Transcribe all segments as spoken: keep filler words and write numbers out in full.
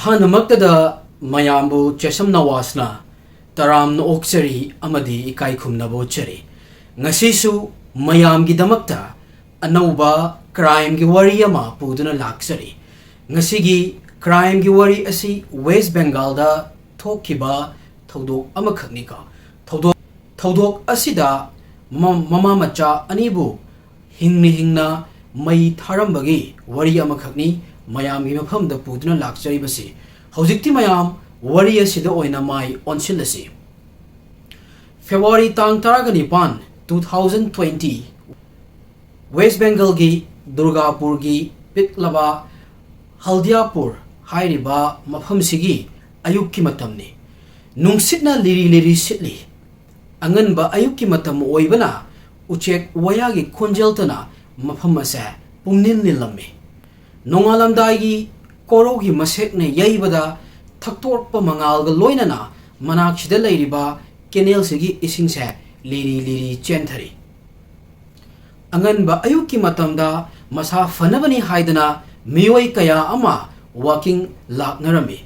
ꯑꯍꯥꯟꯕꯃꯛꯇꯗ ꯃꯌꯥꯝꯕꯨ ꯆꯦꯁꯝ ꯅꯋꯥꯖꯅ ꯇꯔꯥꯝꯅ ꯑꯣꯛꯆꯔꯤ ꯑꯃꯗꯤ ꯏꯀꯥꯏ ꯈꯨꯝꯅꯕ ꯎꯠꯆꯔꯤ꯫ ꯉꯁꯤꯁꯨ ꯃꯌꯥꯝꯒꯤꯗꯃꯛꯇ ꯑꯅꯧꯕ crimeꯒꯤ ꯋꯥꯔꯤ ꯑꯃ ꯄꯨꯗꯨꯅ ꯂꯥꯛꯆꯔꯤ꯫ ꯉꯁꯤꯒꯤ crimeꯒꯤ ꯋꯥꯔꯤ ꯑꯁꯤ West Bengalꯗ ꯊꯣꯛꯈꯤꯕ ꯊꯧꯗꯣꯛ ꯑꯃꯈꯛꯅꯤꯀꯣ꯫ ꯊꯧꯗꯣꯛ, ꯊꯧꯗꯣꯛ ꯑꯁꯤꯗ ꯃꯃꯥ, ꯃꯃꯥ ꯃꯆꯥ ꯑꯅꯤꯕꯨ ꯍꯤꯡꯅ ꯍꯤꯡꯅ ꯃꯩ ꯊꯥꯔꯝꯕꯒꯤ ꯋꯥꯔꯤ ꯑꯃꯈꯛꯅꯤ ꯃꯌꯥꯝꯒꯤ ꯃꯐꯝꯗ ꯄꯨꯗꯨꯅ ꯂꯥꯛꯆꯔꯤꯕꯁꯤ꯫ ꯍꯧꯖꯤꯛꯇꯤ ꯃꯌꯥꯝ ꯋꯥꯔꯤ ꯑꯁꯤꯗ ꯑꯣꯏꯅ ꯃꯥꯏ ꯑꯣꯟꯁꯤꯜꯂꯁꯤ꯫ February ꯇꯥꯡ ꯇꯔꯥꯒ ꯅꯤꯄꯥꯟ, two thousand twenty, West Bengalꯒꯤ ꯗꯨꯔꯒꯥꯄꯨꯔꯒꯤ ꯄꯤꯛꯂꯕ ꯍꯜꯗꯤꯌꯥꯄꯨꯔ ꯍꯥꯏꯔꯤꯕ ꯃꯐꯝꯁꯤꯒꯤ ꯑꯌꯨꯛꯀꯤ ꯃꯇꯝꯅꯤ꯫ ꯅꯨꯡꯁꯤꯠꯅ ꯂꯤꯔꯤ ꯂꯤꯔꯤ ꯁꯤꯠꯂꯤ꯫ ꯑꯉꯟꯕ ꯑꯌꯨꯛꯀꯤ ꯃꯇꯝ ꯑꯣꯏꯕꯅ ꯎꯆꯦꯛ ꯋꯥꯌꯥꯒꯤ ꯈꯣꯟꯖꯦꯜꯇꯅ ꯃꯐꯝ ꯑꯁꯦ ꯄꯨꯝꯅꯤꯜ ꯅꯤꯜꯂꯝꯃꯤ꯫ ꯅꯣꯡꯉꯥꯜꯂꯝꯗꯥꯏꯒꯤ ꯀꯣꯔꯧꯒꯤ ꯃꯁꯦꯛꯅ ꯌꯩꯕꯗ ꯊꯛꯇꯣꯛꯄ ꯃꯉꯥꯜꯒ ꯂꯣꯏꯅꯅ ꯃꯅꯥꯛꯁꯤꯗ ꯂꯩꯔꯤꯕ canalꯁꯤꯒꯤ ꯏꯁꯤꯡꯁꯦ ꯂꯤꯔꯤ ꯂꯤꯔꯤ ꯆꯦꯟꯊꯔꯤ꯫ ꯑꯉꯟꯕ ꯑꯌꯨꯛꯀꯤ ꯃꯇꯝꯗ ꯃꯁꯥ ꯐꯅꯕꯅꯤ ꯍꯥꯏꯗꯅ ꯃꯤꯑꯣꯏ ꯀꯌꯥ ꯑꯃ walking ꯂꯥꯛꯅꯔꯝꯃꯤ꯫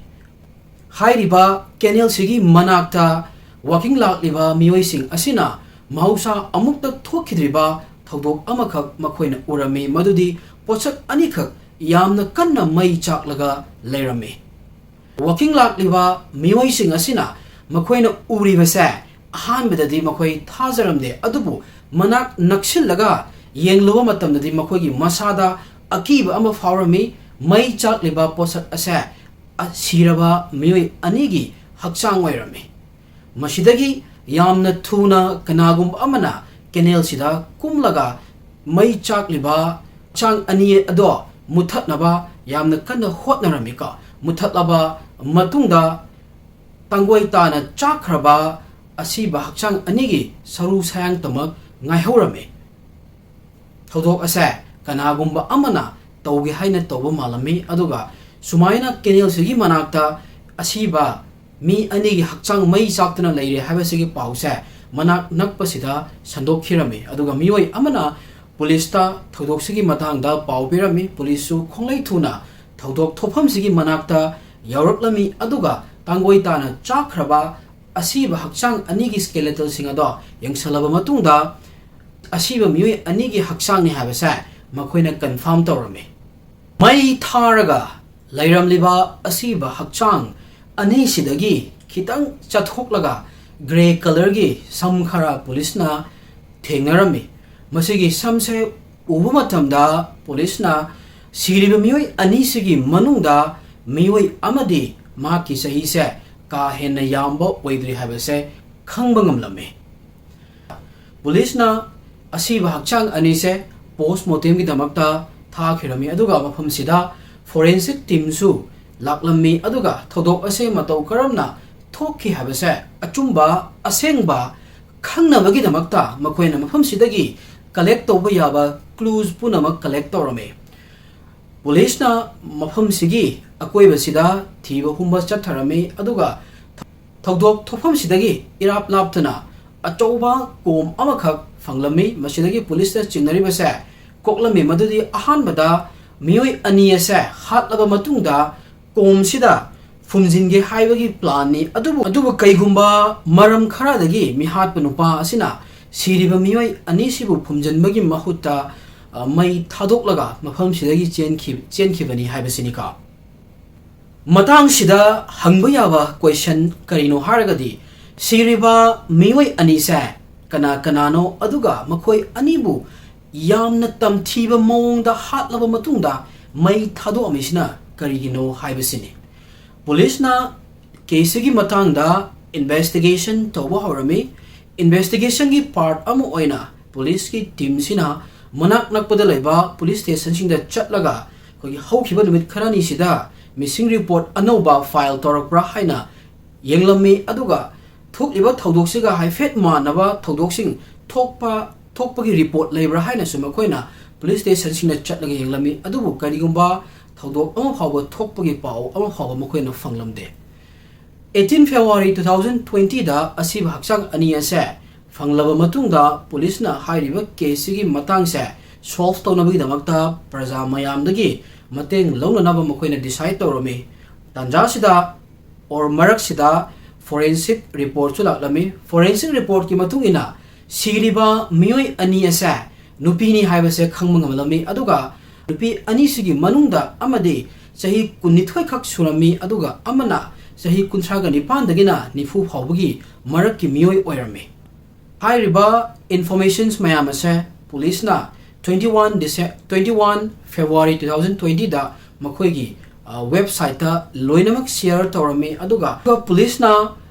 ꯍꯥꯏꯔꯤꯕ canalꯁꯤꯒꯤ ꯃꯅꯥꯛꯇ walking ꯂꯥꯛꯂꯤꯕ ꯃꯤꯑꯣꯏꯁꯤꯡ ꯑꯁꯤꯅ ꯃꯍꯧꯁꯥ ꯑꯃꯨꯛꯇ ꯊꯣꯛꯈꯤꯗ꯭ꯔꯤꯕ ꯊꯧꯗꯣꯛ ꯑꯃꯈꯛ ꯃꯈꯣꯏꯅ ꯎꯔꯝꯃꯤ, ꯃꯗꯨꯗꯤ ꯄꯣꯠꯁꯛ ꯑꯅꯤꯈꯛ ꯌꯥꯝꯅ ꯀꯟꯅ ꯃꯩ ꯆꯥꯛꯂꯒ ꯂꯩꯔꯝꯃꯤ꯫ Walking ꯂꯥꯛꯂꯤꯕ ꯃꯤꯑꯣꯏꯁꯤꯡ ꯑꯁꯤꯅ ꯃꯈꯣꯏꯅ ꯎꯔꯤꯕꯁꯦ ꯑꯍꯥꯟꯕꯗꯗꯤ ꯃꯈꯣꯏ ꯊꯥꯖꯔꯝꯗꯦ, ꯑꯗꯨꯕꯨ ꯃꯅꯥꯛ ꯅꯛꯁꯤꯜꯂꯒ ꯌꯦꯡꯂꯨꯕ ꯃꯇꯝꯗꯗꯤ ꯃꯈꯣꯏꯒꯤ ꯃꯁꯥꯗ ꯑꯀꯤꯕ ꯑꯃ ꯐꯥꯎꯔꯝꯃꯤ꯫ ꯃꯩ ꯆꯥꯛꯂꯤꯕ ꯄꯣꯠꯁꯛ ꯑꯁꯦ ꯑ-, ꯁꯤꯔꯕ ꯃꯤꯑꯣꯏ ꯑꯅꯤꯒꯤ ꯍꯛꯆꯥꯡ ꯑꯣꯏꯔꯝꯃꯤ꯫ ꯃꯁꯤꯗꯒꯤ ꯌꯥꯝꯅ ꯊꯨꯅ ꯀꯅꯥꯒꯨꯝꯕ ꯑꯃꯅ canalꯁꯤꯗ ꯀꯨꯝꯂꯒ ꯃꯩ ꯆꯥꯛꯂꯤꯕ ꯍꯛꯆꯥꯡ ꯑꯅꯤ ꯑꯗꯣ ꯃꯨꯊꯠꯅꯕ ꯌꯥꯝꯅ ꯀꯟꯅ ꯍꯣꯠꯅꯔꯝꯃꯤꯀꯣ꯫ ꯃꯨꯊꯠꯂꯕ ꯃꯇꯨꯡꯗ ꯇꯪꯒꯣꯏ ꯇꯥꯅ ꯆꯥꯛꯈ꯭ꯔꯕ ꯑꯁꯤꯕ ꯍꯛꯆꯥꯡ ꯑꯅꯤꯒꯤ ꯁꯔꯨ ꯁꯌꯥꯡꯇꯃꯛ ꯉꯥꯏꯍꯧꯔꯝꯃꯤ꯫ ꯊꯧꯗꯣꯛ ꯑꯁꯦ ꯀꯅꯥꯒꯨꯝꯕ ꯑꯃꯅ ꯇꯧꯒꯦ ꯍꯥꯏꯅ ꯇꯧꯕ ꯃꯥꯜꯂꯝꯃꯤ, ꯑꯗꯨꯒ ꯁꯨꯃꯥꯏꯅ canalꯁꯤꯒꯤ ꯃꯅꯥꯛꯇ ꯑꯁꯤꯕ ꯃꯤ ꯑꯅꯤꯒꯤ ꯍꯛꯆꯥꯡ ꯃꯩ ꯆꯥꯛꯇꯨꯅ ꯂꯩꯔꯦ ꯍꯥꯏꯕꯁꯤꯒꯤ ꯄꯥꯎꯁꯦ ꯃꯅꯥꯛ ꯅꯛꯄꯁꯤꯗ ꯁꯟꯗꯣꯛꯈꯤꯔꯝꯃꯤ꯫ ꯑꯗꯨꯒ ꯃꯤꯑꯣꯏ ꯑꯃꯅ ꯄꯨꯂꯤꯁꯇ ꯊꯧꯗꯣꯛꯁꯤꯒꯤ ꯃꯇꯥꯡꯗ ꯄꯥꯎ ꯄꯤꯔꯝꯃꯤ꯫ ꯄꯨꯂꯤꯁꯁꯨ ꯈꯣꯡꯂꯩ ꯊꯨꯅ ꯊꯧꯗꯣꯛ ꯊꯣꯛꯐꯝꯁꯤꯒꯤ ꯃꯅꯥꯛꯇ ꯌꯧꯔꯛꯂꯝꯃꯤ꯫ ꯑꯗꯨꯒ ꯇꯥꯡꯒꯣꯏ ꯇꯥꯅ ꯆꯥꯛꯈ꯭ꯔꯕ ꯑꯁꯤꯕ ꯍꯛꯆꯥꯡ ꯑꯅꯤꯒꯤ skeletalꯁꯤꯡ ꯑꯗꯣ ꯌꯦꯡꯁꯜꯂꯕ ꯃꯇꯨꯡꯗ, ꯑꯁꯤꯕ ꯃꯤꯑꯣꯏ ꯑꯅꯤꯒꯤ ꯍꯛꯆꯥꯡꯅꯤ ꯍꯥꯏꯕꯁꯦ ꯃꯈꯣꯏꯅ confirm ꯇꯧꯔꯝꯃꯤ꯫ ꯃꯩ ꯊꯥꯔꯒ ꯂꯩꯔꯝꯂꯤꯕ ꯑꯁꯤꯕ ꯍꯛꯆꯥꯡ ꯑꯅꯤꯁꯤꯗꯒꯤ ꯈꯤꯇꯪ ꯆꯠꯊꯣꯛꯂꯒ grey colourꯒꯤ ꯁꯝ ꯈꯔ ꯄꯨꯂꯤꯁꯅ ꯊꯦꯡꯅꯔꯝꯃꯤ꯫ ꯃꯁꯤꯒꯤ ꯁꯝꯁꯦ ꯎꯕ ꯃꯇꯝꯗ ꯄꯨꯂꯤꯁꯅ ꯁꯤꯔꯤꯕ ꯃꯤꯑꯣꯏ ꯑꯅꯤꯁꯤꯒꯤ ꯃꯅꯨꯡꯗ ꯃꯤꯑꯣꯏ ꯑꯃꯗꯤ ꯃꯍꯥꯛꯀꯤ ꯆꯍꯤꯁꯦ ꯀꯥ ꯍꯦꯟꯅ ꯌꯥꯝꯕ ꯑꯣꯏꯗ꯭ꯔꯤ ꯍꯥꯏꯕꯁꯦ ꯈꯪꯕ ꯉꯝꯂꯝꯃꯤ꯫ ꯄꯨꯂꯤꯁꯅ ꯑꯁꯤꯕ ꯍꯛꯆꯥꯡ ꯑꯅꯤꯁꯦ post mortemꯒꯤꯗꯃꯛꯇ ꯊꯥꯈꯤꯔꯝꯃꯤ꯫ ꯑꯗꯨꯒ ꯃꯐꯝꯁꯤꯗ forensic teamꯁꯨ ꯂꯥꯛꯂꯝꯃꯤ꯫ ꯑꯗꯨꯒ ꯊꯧꯗꯣꯛ ꯑꯁꯦ ꯃꯇꯧ ꯀꯔꯝꯅ ꯊꯣꯛꯈꯤ ꯍꯥꯏꯕꯁꯦ ꯑꯆꯨꯝꯕ, ꯑꯁꯦꯡꯕ ꯈꯪꯅꯕꯒꯤꯗꯃꯛꯇ ꯃꯈꯣꯏꯅ ꯃꯐꯝꯁꯤꯗꯒꯤ collect ꯇꯧꯕ ꯌꯥꯕ clues ꯄꯨꯝꯅꯃꯛ collect ꯇꯧꯔꯝꯃꯤ꯫ ꯄꯨꯂꯤꯁꯅ ꯃꯐꯝꯁꯤꯒꯤ ꯑꯀꯣꯏꯕꯁꯤꯗ ꯊꯤꯕ ꯍꯨꯝꯕ ꯆꯠꯊꯔꯝꯃꯤ꯫ ꯑꯗꯨꯒ ꯊꯧꯗꯣꯛ ꯊꯣꯛꯐꯝꯁꯤꯗꯒꯤ ꯏꯔꯥꯞ ꯂꯥꯞꯇꯅ ꯑꯆꯧꯕ ꯀꯣꯝ ꯑꯃꯈꯛ ꯐꯪꯂꯝꯃꯤ꯫ ꯃꯁꯤꯗꯒꯤ ꯄꯨꯂꯤꯁꯅ ꯆꯤꯡꯅꯔꯤꯕꯁꯦ ꯀꯣꯛꯂꯝꯃꯤ, ꯃꯗꯨꯗꯤ ꯑꯍꯥꯟꯕꯗ ꯃꯤꯑꯣꯏ ꯑꯅꯤ ꯑꯁꯦ ꯍꯥꯠꯂꯕ ꯃꯇꯨꯡꯗ ꯀꯣꯝꯁꯤꯗ ꯐꯨꯝꯖꯤꯟꯒꯦ ꯍꯥꯏꯕꯒꯤ planꯅꯤ꯫ ꯑꯗꯨꯕꯨ, ꯑꯗꯨꯕꯨ ꯀꯩꯒꯨꯝꯕ ꯃꯔꯝ ꯈꯔꯗꯒꯤ ꯃꯤꯍꯥꯠꯄ ꯅꯨꯄꯥ ꯑꯁꯤꯅ ꯁꯤꯔꯤꯕ ꯃꯤꯑꯣꯏ ꯑꯅꯤꯁꯤꯕꯨ ꯐꯨꯝꯖꯤꯟꯕꯒꯤ ꯃꯍꯨꯠꯇ, ꯑ, ꯃꯩ ꯊꯥꯗꯣꯛꯂꯒ ꯃꯐꯝꯁꯤꯗꯒꯤ ꯆꯦꯟꯈꯤ-, ꯆꯦꯟꯈꯤꯕꯅꯤ ꯍꯥꯏꯕꯁꯤꯅꯤꯀꯣ꯫ ꯃꯇꯥꯡꯁꯤꯗ ꯍꯪꯕ ꯌꯥꯕ question ꯀꯔꯤꯅꯣ ꯍꯥꯏꯔꯒꯗꯤ, ꯁꯤꯔꯤꯕ ꯃꯤꯑꯣꯏ ꯑꯅꯤꯁꯦ ꯀꯅꯥ ꯀꯅꯥꯅꯣ, ꯑꯗꯨꯒ ꯃꯈꯣꯏ ꯑꯅꯤꯕꯨ ꯌꯥꯝꯅ ꯇꯝꯊꯤꯕ ꯃꯑꯣꯡꯗ ꯍꯥꯠꯂꯕ ꯃꯇꯨꯡꯗ ꯃꯩ ꯊꯥꯗꯣꯛꯑꯝꯃꯤꯁꯤꯅ ꯀꯔꯤꯒꯤꯅꯣ ꯍꯥꯏꯕꯁꯤꯅꯤ꯫ ꯄꯨꯂꯤꯁꯅ caseꯁꯤꯒꯤ ꯃꯇꯥꯡꯗ investigation ꯇꯧꯕ ꯍꯧꯔꯝꯃꯤ꯫ Investigationꯒꯤ part ꯑꯃ ꯑꯣꯏꯅ ꯄꯨꯂꯤꯁꯀꯤ teamꯁꯤꯅ ꯃꯅꯥꯛ ꯅꯛꯄꯗ ꯂꯩꯕ police stationꯁꯤꯡꯗ ꯆꯠꯂꯒ ꯑꯩꯈꯣꯏꯒꯤ ꯍꯧꯈꯤꯕ ꯅꯨꯃꯤꯠ ꯈꯔꯅꯤꯁꯤꯗ missing report ꯑꯅꯧꯕ file ꯇꯧꯔꯛꯄ꯭ꯔꯥ ꯍꯥꯏꯅ ꯌꯦꯡꯂꯝꯃꯤ꯫ ꯑꯗꯨꯒ ꯊꯣꯛꯂꯤꯕ ꯊꯧꯗꯣꯛꯁꯤꯒ ꯍꯥꯏꯐꯦꯠ ꯃꯥꯟꯅꯕ ꯊꯧꯗꯣꯛꯁꯤꯡ ꯊꯣꯛꯄ, ꯊꯣꯛꯄꯒꯤ report ꯂꯩꯕ꯭ꯔꯥ ꯍꯥꯏꯅꯁꯨ ꯃꯈꯣꯏꯅ police stationꯁꯤꯡꯗ ꯆꯠꯂꯒ ꯌꯦꯡꯂꯝꯃꯤ꯫ ꯑꯗꯨꯕꯨ ꯀꯔꯤꯒꯨꯝꯕ ꯊꯧꯗꯣꯛ ꯑꯃ ꯐꯥꯎꯕ ꯊꯣꯛꯄꯒꯤ ꯄꯥꯎ ꯑꯃ ꯐꯥꯎꯕ ꯃꯈꯣꯏꯅ ꯐꯪꯂꯝꯗꯦ꯫ Eighteen February two thousand twentyꯗ ꯑꯁꯤꯕ ꯍꯛꯆꯥꯡ ꯑꯅꯤ ꯑꯁꯦ ꯐꯪꯂꯕ ꯃꯇꯨꯡꯗ ꯄꯨꯂꯤꯁꯅ ꯍꯥꯏꯔꯤꯕ caseꯁꯤꯒꯤ ꯃꯇꯥꯡꯁꯦ solve ꯇꯧꯅꯕꯒꯤꯗꯃꯛꯇ ꯄ꯭ꯔꯖꯥ ꯃꯌꯥꯝꯗꯒꯤ ꯃꯇꯦꯡ ꯂꯧꯅꯅꯕ ꯃꯈꯣꯏꯅ decide ꯇꯧꯔꯝꯃꯤ꯫ ꯇꯥꯟꯖꯥꯁꯤꯗ ꯑꯣꯔ ꯃꯔꯛꯁꯤꯗ ꯐꯣꯔꯦꯟꯁꯤꯛ ꯔꯤꯄꯣꯔꯠꯁꯨ ꯂꯥꯛꯂꯝꯃꯤ꯫ ꯐꯣꯔꯦꯟꯁꯤꯛ ꯔꯤꯄꯣꯔꯠꯀꯤ ꯃꯇꯨꯡ ꯏꯟꯅ ꯁꯤꯔꯤꯕ ꯃꯤꯑꯣꯏ ꯑꯅꯤ ꯑꯁꯦ ꯅꯨꯄꯤꯅꯤ ꯍꯥꯏꯕꯁꯦ ꯈꯪꯕ ꯉꯝꯂꯝꯃꯤ꯫ ꯑꯗꯨꯒ ꯅꯨꯄꯤ ꯑꯅꯤꯁꯤꯒꯤ ꯃꯅꯨꯡꯗ ꯑꯃꯗꯤ ꯆꯍꯤ ꯀꯨꯟꯅꯤꯊꯣꯏ ꯈꯛ ꯁꯨꯔꯝꯃꯤ, ꯑꯗꯨꯒ ꯑꯃꯅ ꯆꯍꯤ ꯀꯨꯟꯊ꯭ꯔꯥꯒ ꯅꯤꯄꯥꯟꯗꯒꯤꯅ ꯅꯤꯐꯨ ꯐꯥꯎꯕꯒꯤ ꯃꯔꯛꯀꯤ ꯃꯤꯑꯣꯏ ꯑꯣꯏꯔꯝꯃꯤ꯫ ꯍꯥꯏꯔꯤꯕ ꯏꯟꯐꯣꯔꯃꯦꯁꯟꯁ ꯃꯌꯥꯝ ꯑꯁꯦ ꯄꯨꯂꯤꯁꯅ twenty one Dece-, twenty one February two thousand twenty ꯗ ꯃꯈꯣꯏꯒꯤ, ꯑ, ꯋꯦꯕꯁꯥꯏꯠꯇ ꯂꯣꯏꯅꯃꯛ ꯁꯤꯌꯔ ꯇꯧꯔꯝꯃꯤ꯫ ꯑꯗꯨꯒ ꯄꯨꯂꯤꯁꯅ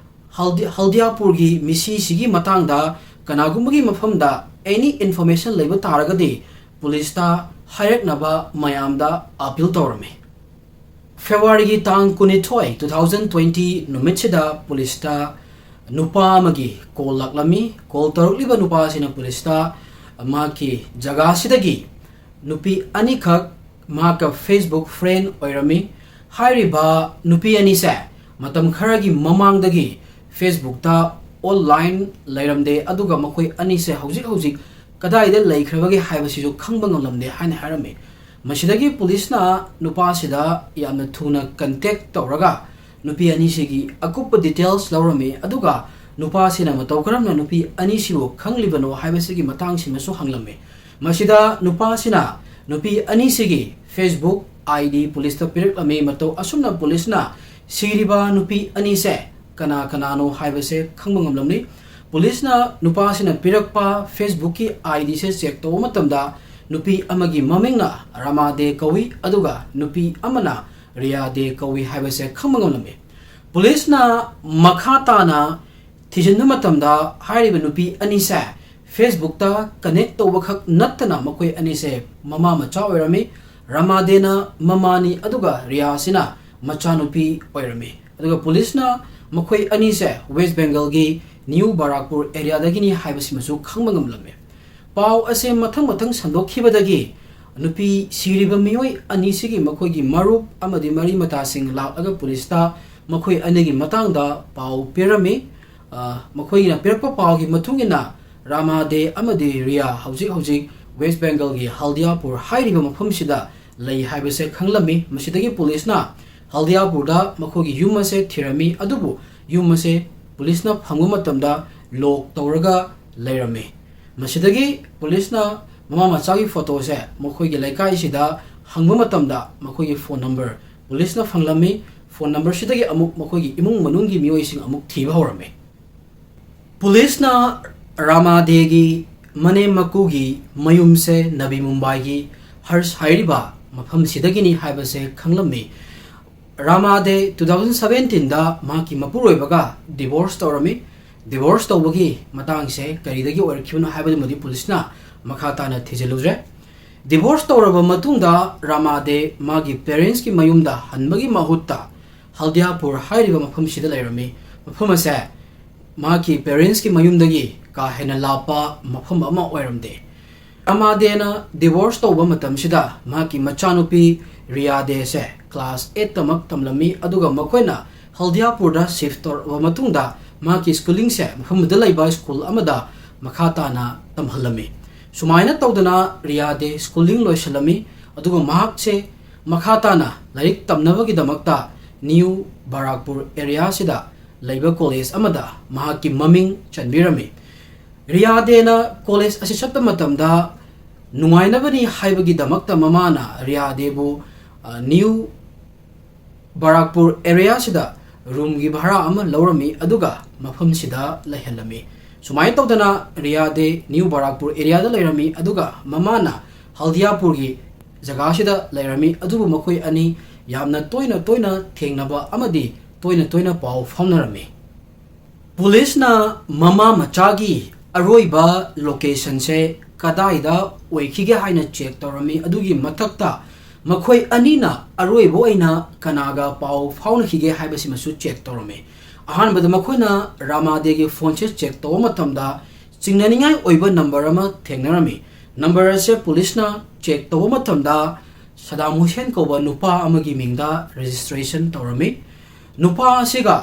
ꯍꯜꯗꯤ-, ꯍꯜꯗꯤꯌꯥꯄꯨꯔꯒꯤ ꯃꯤꯁꯤꯁꯤꯒꯤ ꯃꯇꯥꯡꯗ ꯀꯅꯥꯒꯨꯝꯕꯒꯤ ꯃꯐꯝꯗ ꯑꯦꯅꯤ ꯏꯟꯐꯣꯔꯃꯦꯁꯟ ꯂꯩꯕ ꯇꯥꯔꯒꯗꯤ ꯄꯨꯂꯤꯁꯇ ꯍꯥꯏꯔꯛꯅꯕ ꯃꯌꯥꯝꯗ ꯑꯄꯤꯜ ꯇꯧꯔꯝꯃꯤ꯫ ꯐꯦꯕ꯭ꯔꯨꯋꯥꯔꯤꯒꯤ ꯇꯥꯡ ꯀꯨꯟꯅꯤꯊꯣꯏ, two thousand twenty ꯅꯨꯃꯤꯠꯁꯤꯗ ꯄꯨꯂꯤꯁꯇ ꯅꯨꯄꯥ ꯑꯃꯒꯤ ꯀꯣꯜ ꯂꯥꯛꯂꯝꯃꯤ꯫ ꯀꯣꯜ ꯇꯧꯔꯛꯂꯤꯕ ꯅꯨꯄꯥ ꯑꯁꯤꯅ ꯄꯨꯂꯤꯁꯇ ꯃꯍꯥꯛꯀꯤ ꯖꯒꯥꯁꯤꯗꯒꯤ ꯅꯨꯄꯤ ꯑꯅꯤꯈꯛ ꯃꯍꯥꯛꯀ Facebook friend ꯑꯣꯏꯔꯝꯃꯤ꯫ ꯍꯥꯏꯔꯤꯕ ꯅꯨꯄꯤ ꯑꯅꯤꯁꯦ ꯃꯇꯝ ꯈꯔꯒꯤ ꯃꯃꯥꯡꯗꯒꯤ Facebookꯇ online ꯂꯩꯔꯝꯗꯦ, ꯑꯗꯨꯒ ꯃꯈꯣꯏ ꯑꯅꯤꯁꯦ ꯍꯧꯖꯤꯛ ꯍꯧꯖꯤꯛ ꯀꯗꯥꯏꯗ ꯂꯩꯈ꯭ꯔꯕꯒꯦ ꯍꯥꯏꯕꯁꯤꯁꯨ ꯈꯪꯕ ꯉꯝꯂꯝꯗꯦ ꯍꯥꯏꯅ ꯍꯥꯏꯔꯝꯃꯤ꯫ ꯃꯁꯤꯗꯒꯤ ꯄꯨꯂꯤꯁꯅ ꯅꯨꯄꯥꯁꯤꯗ ꯌꯥꯝꯅ ꯊꯨꯅ contact ꯇꯧꯔꯒ ꯅꯨꯄꯤ ꯑꯅꯤꯁꯤꯒꯤ ꯑꯀꯨꯞꯄ details ꯂꯧꯔꯝꯃꯤ, ꯑꯗꯨꯒ ꯅꯨꯄꯥꯁꯤꯅ ꯃꯇꯧ ꯀꯔꯝꯅ ꯅꯨꯄꯤ ꯑꯅꯤꯁꯤꯕꯨ ꯈꯪꯂꯤꯕꯅꯣ ꯍꯥꯏꯕꯁꯤꯒꯤ ꯃꯇꯥꯡꯁꯤꯃꯁꯨ ꯍꯪꯂꯝꯃꯤ꯫ ꯃꯁꯤꯗ ꯅꯨꯄꯥꯁꯤꯅ ꯅꯨꯄꯤ ꯑꯅꯤꯁꯤꯒꯤ Facebook ID ꯄꯨꯂꯤꯁꯇ ꯄꯤꯔꯛꯂꯝꯃꯤ꯫ ꯃꯇꯧ ꯑꯁꯨꯝꯅ ꯄꯨꯂꯤꯁꯅ ꯁꯤꯔꯤꯕ ꯅꯨꯄꯤ ꯑꯅꯤꯁꯦ ꯀꯅꯥ ꯀꯅꯥꯅꯣ ꯍꯥꯏꯕꯁꯦ ꯈꯪꯕ ꯉꯝꯂꯝꯃꯤ꯫ ꯄꯨꯂꯤꯁꯅ ꯅꯨꯄꯥꯁꯤꯅ ꯄꯤꯔꯛꯄ Facebookꯀꯤ IDꯁꯦ check ꯇꯧꯕ ꯃꯇꯝꯗ ꯅꯨꯄꯤ ꯑꯃꯒꯤ ꯃꯃꯤꯡꯅ ꯔꯃꯥ ꯗꯦ ꯀꯧꯏ, ꯑꯗꯨꯒ ꯅꯨꯄꯤ ꯑꯃꯅ ꯔꯤꯌꯥ ꯗꯦ ꯀꯧꯏ ꯍꯥꯏꯕꯁꯦ ꯈꯪꯕ ꯉꯝꯂꯝꯃꯤ꯫ ꯄꯨꯂꯤꯁꯅ ꯃꯈꯥ ꯇꯥꯅ ꯊꯤꯖꯤꯟꯕ ꯃꯇꯝꯗ ꯍꯥꯏꯔꯤꯕ ꯅꯨꯄꯤ ꯑꯅꯤꯁꯦ Facebookꯇ connect ꯇꯧꯕꯈꯛ ꯅꯠꯇꯅ ꯃꯈꯣꯏ ꯑꯅꯤꯁꯦ ꯃꯃꯥ ꯃꯆꯥ ꯑꯣꯏꯔꯝꯃꯤ꯫ ꯔꯃꯥꯗꯦꯅ ꯃꯃꯥꯅꯤ, ꯑꯗꯨꯒ ꯔꯤꯌꯥꯁꯤꯅ ꯃꯆꯥꯅꯨꯄꯤ ꯑꯣꯏꯔꯝꯃꯤ꯫ ꯑꯗꯨꯒ ꯄꯨꯂꯤꯁꯅ ꯃꯈꯣꯏ ꯑꯅꯤꯁꯦ West Bengalꯒꯤ New Barrackpur areaꯗꯒꯤꯅꯤ ꯍꯥꯏꯕꯁꯤꯃꯁꯨ ꯈꯪꯕ ꯉꯝꯂꯝꯃꯤ꯫ ꯄꯥꯎ ꯑꯁꯤ ꯃꯊꯪ ꯃꯊꯪ ꯁꯟꯗꯣꯛꯈꯤꯕꯗꯒꯤ ꯅꯨꯄꯤ ꯁꯤꯔꯤꯕ ꯃꯤꯑꯣꯏ ꯑꯅꯤꯁꯤꯒꯤ ꯃꯈꯣꯏꯒꯤ ꯃꯔꯨꯞ ꯑꯃꯗꯤ ꯃꯔꯤ ꯃꯇꯥꯁꯤꯡ ꯂꯥꯛꯂꯒ ꯄꯨꯂꯤꯁꯇ ꯃꯈꯣꯏ ꯑꯅꯤꯒꯤ ꯃꯇꯥꯡꯗ ꯄꯥꯎ ꯄꯤꯔꯝꯃꯤ꯫ ꯑ, ꯃꯈꯣꯏꯅ ꯄꯤꯔꯛꯄ ꯄꯥꯎꯒꯤ ꯃꯇꯨꯡ ꯏꯟꯅ ꯔꯥꯃꯥ ꯗꯦ ꯑꯃꯗꯤ ꯔꯤꯌꯥ ꯍꯧꯖꯤꯛ ꯍꯧꯖꯤꯛ West Bengalꯒꯤ ꯍꯜꯗꯤꯌꯥꯄꯨꯔ ꯍꯥꯏꯔꯤꯕ ꯃꯐꯝꯁꯤꯗ ꯂꯩ ꯍꯥꯏꯕꯁꯦ ꯈꯪꯂꯝꯃꯤ꯫ ꯃꯁꯤꯗꯒꯤ ꯄꯨꯂꯤꯁꯅ ꯍꯜꯗꯤꯌꯥꯄꯨꯔꯗ ꯃꯈꯣꯏꯒꯤ ꯌꯨꯝ ꯑꯁꯦ ꯊꯤꯔꯝꯃꯤ, ꯑꯗꯨꯕꯨ ꯌꯨꯝ ꯑꯁꯦ ꯄꯨꯂꯤꯁꯅ ꯐꯪꯕ ꯃꯇꯝꯗ ꯂꯣꯛ ꯇꯧꯔꯒ ꯂꯩꯔꯝꯃꯤ꯫ ꯃꯁꯤꯗꯒꯤ ꯄꯨꯂꯤꯁꯅ ꯃꯃꯥ ꯃꯆꯥꯒꯤ ꯐꯣꯇꯣꯁꯦ ꯃꯈꯣꯏꯒꯤ ꯂꯩꯀꯥꯏꯁꯤꯗ ꯍꯪꯕ ꯃꯇꯝꯗ ꯃꯈꯣꯏꯒꯤ ꯐꯣꯟ ꯅꯝꯕꯔ ꯄꯨꯂꯤꯁꯅ ꯐꯪꯂꯝꯃꯤ꯫ ꯐꯣꯟ ꯅꯝꯕꯔꯁꯤꯗꯒꯤ ꯑꯃꯨꯛ ꯃꯈꯣꯏꯒꯤ ꯏꯃꯨꯡ ꯃꯅꯨꯡꯒꯤ ꯃꯤꯑꯣꯏꯁꯤꯡ ꯑꯃꯨꯛ ꯊꯤꯕ ꯍꯧꯔꯝꯃꯤ꯫ ꯄꯨꯂꯤꯁꯅ ꯔꯥꯃꯥꯗꯦꯒꯤ ꯃꯅꯦꯝ ꯃꯀꯨꯒꯤ ꯃꯌꯨꯝꯁꯦ ꯅꯕꯤ ꯃꯨꯝꯕꯥꯏꯒꯤ ꯍꯔꯁ ꯍꯥꯏꯔꯤꯕ ꯃꯐꯝꯁꯤꯗꯒꯤꯅꯤ ꯍꯥꯏꯕꯁꯦ ꯈꯪꯂꯝꯃꯤ꯫ ꯔꯥꯃꯥꯗꯦ two thousand seventeenꯗ ꯃꯍꯥꯛꯀꯤ ꯃꯄꯨꯔꯣꯏꯕꯒ divorce ꯇꯧꯔꯝꯃꯤ꯫ Divorce ꯇꯧꯕꯒꯤ ꯃꯇꯥꯡꯁꯦ ꯀꯔꯤꯗꯒꯤ ꯑꯣꯏꯔꯛꯈꯤꯕꯅꯣ ꯍꯥꯏꯕꯗꯨꯃꯗꯤ ꯄꯨꯂꯤꯁꯅ ꯃꯈꯥ ꯇꯥꯅ ꯊꯤꯖꯤꯜꯂꯨꯗ꯭ꯔꯦ꯫ Divorce ꯇꯧꯔꯕ ꯃꯇꯨꯡꯗ ꯔꯥꯃꯥꯗꯦ ꯃꯥꯒꯤ parentsꯀꯤ ꯃꯌꯨꯝꯗ ꯍꯟꯕꯒꯤ ꯃꯍꯨꯠꯇ ꯍꯜꯗꯤꯌꯥꯄꯨꯔ ꯍꯥꯏꯔꯤꯕ ꯃꯐꯝꯁꯤꯗ ꯂꯩꯔꯝꯃꯤ꯫ ꯃꯐꯝ ꯑꯁꯦ ꯃꯍꯥꯛꯀꯤ parentsꯀꯤ ꯃꯌꯨꯝꯗꯒꯤ ꯀꯥ ꯍꯦꯟꯅ ꯂꯥꯞꯄ ꯃꯐꯝ ꯑꯃ ꯑꯣꯏꯔꯝꯗꯦ꯫ ꯔꯥꯃꯥꯗꯦꯅ divorce ꯇꯧꯕ ꯃꯇꯝꯁꯤꯗ ꯃꯍꯥꯛꯀꯤ ꯃꯆꯥꯅꯨꯄꯤ ꯔꯤꯌꯥꯗꯦꯁꯦ class eightꯇꯃꯛ ꯇꯝꯂꯝꯃꯤ, ꯑꯗꯨꯒ ꯃꯈꯣꯏꯅ ꯍꯜꯗꯤꯌꯥꯄꯨꯔꯗ shift ꯇꯧꯔꯛꯂꯕ ꯃꯇꯨꯡꯗ ꯃꯍꯥꯛꯀꯤ schoolingꯁꯦ ꯃꯐꯝꯗꯨꯗ ꯂꯩꯕ school ꯑꯃꯗ ꯃꯈꯥ ꯇꯥꯅ ꯇꯝꯍꯜꯂꯝꯃꯤ꯫ ꯁꯨꯃꯥꯏꯅ ꯇꯧꯗꯅ ꯔꯤꯌꯥꯗꯦ schooling ꯂꯣꯏꯁꯤꯜꯂꯝꯃꯤ, ꯑꯗꯨꯒ ꯃꯍꯥꯛꯁꯦ ꯃꯈꯥ ꯇꯥꯅ ꯂꯥꯏꯔꯤꯛ ꯇꯝꯅꯕꯒꯤꯗꯃꯛꯇ ꯅ꯭ꯌꯨ ꯕꯥꯔꯥꯛꯄꯨꯔ areaꯁꯤꯗ ꯂꯩꯕ college ꯑꯃꯗ ꯃꯍꯥꯛꯀꯤ ꯃꯃꯤꯡ ꯆꯟꯕꯤꯔꯝꯃꯤ꯫ ꯔꯤꯌꯥꯗꯦꯅ college ꯑꯁꯤ ꯆꯠꯄ ꯃꯇꯝꯗ ꯅꯨꯡꯉꯥꯏꯅꯕꯅꯤ ꯍꯥꯏꯕꯒꯤꯗꯃꯛꯇ ꯃꯃꯥꯅ ꯔꯤꯌꯥꯗꯦꯕꯨ, ꯑ, ꯅ꯭ꯌꯨ ꯕꯥꯔꯥꯛꯄꯨꯔ areaꯁꯤꯗ roomꯒꯤ ꯚꯔꯥ ꯑꯃ ꯂꯧꯔꯝꯃꯤ, ꯑꯗꯨꯒ ꯃꯐꯝꯁꯤꯗ ꯂꯩꯍꯜꯂꯝꯃꯤ꯫ ꯁꯨꯃꯥꯏꯅ ꯇꯧꯗꯅ ꯔꯤꯌꯥꯗꯦ ꯅ꯭ꯌꯨ ꯕꯥꯔꯥꯛꯄꯨꯔ areaꯗ ꯂꯩꯔꯝꯃꯤ, ꯑꯗꯨꯒ ꯃꯃꯥꯅ ꯍꯜꯗꯤꯌꯥꯄꯨꯔꯒꯤ ꯖꯒꯥꯁꯤꯗ ꯂꯩꯔꯝꯃꯤ꯫ ꯑꯗꯨꯕꯨ ꯃꯈꯣꯏ ꯑꯅꯤ ꯌꯥꯝꯅ ꯇꯣꯏꯅ ꯇꯣꯏꯅ ꯊꯦꯡꯅꯕ ꯑꯃꯗꯤ ꯇꯣꯏꯅ ꯇꯣꯏꯅ ꯄꯥꯎ ꯐꯥꯎꯅꯔꯝꯃꯤ꯫ ꯄꯨꯂꯤꯁꯅ ꯃꯃꯥ ꯃꯆꯥꯒꯤ ꯑꯔꯣꯏꯕ locationꯁꯦ ꯀꯗꯥꯏꯗ ꯑꯣꯏꯈꯤꯒꯦ ꯍꯥꯏꯅ check ꯇꯧꯔꯝꯃꯤ꯫ ꯑꯗꯨꯒꯤ ꯃꯊꯛꯇ ꯃꯈꯣꯏ ꯑꯅꯤꯅ ꯑꯔꯣꯏꯕ ꯑꯣꯏꯅ ꯀꯅꯥꯒ ꯄꯥꯎ ꯐꯥꯎꯅꯈꯤꯒꯦ ꯍꯥꯏꯕꯁꯤꯃꯁꯨ check ꯇꯧꯔꯝꯃꯤ꯫ ꯑꯍꯥꯟꯕꯗ ꯃꯈꯣꯏꯅ ꯔꯥꯃꯥꯗꯦꯒꯤ phoneꯁꯦ check ꯇꯧꯕ ꯃꯇꯝꯗ ꯆꯤꯡꯅꯅꯤꯡꯉꯥꯏ ꯑꯣꯏꯕ number ꯑꯃ ꯊꯦꯡꯅꯔꯝꯃꯤ꯫ Number ꯑꯁꯦ ꯄꯨꯂꯤꯁꯅ check ꯇꯧꯕ ꯃꯇꯝꯗ ꯁꯗꯥꯝ ꯍꯨꯁꯦꯟ ꯀꯧꯕ ꯅꯨꯄꯥ ꯑꯃꯒꯤ ꯃꯤꯡꯗ registration ꯇꯧꯔꯝꯃꯤ꯫ ꯅꯨꯄꯥ ꯑꯁꯤꯒ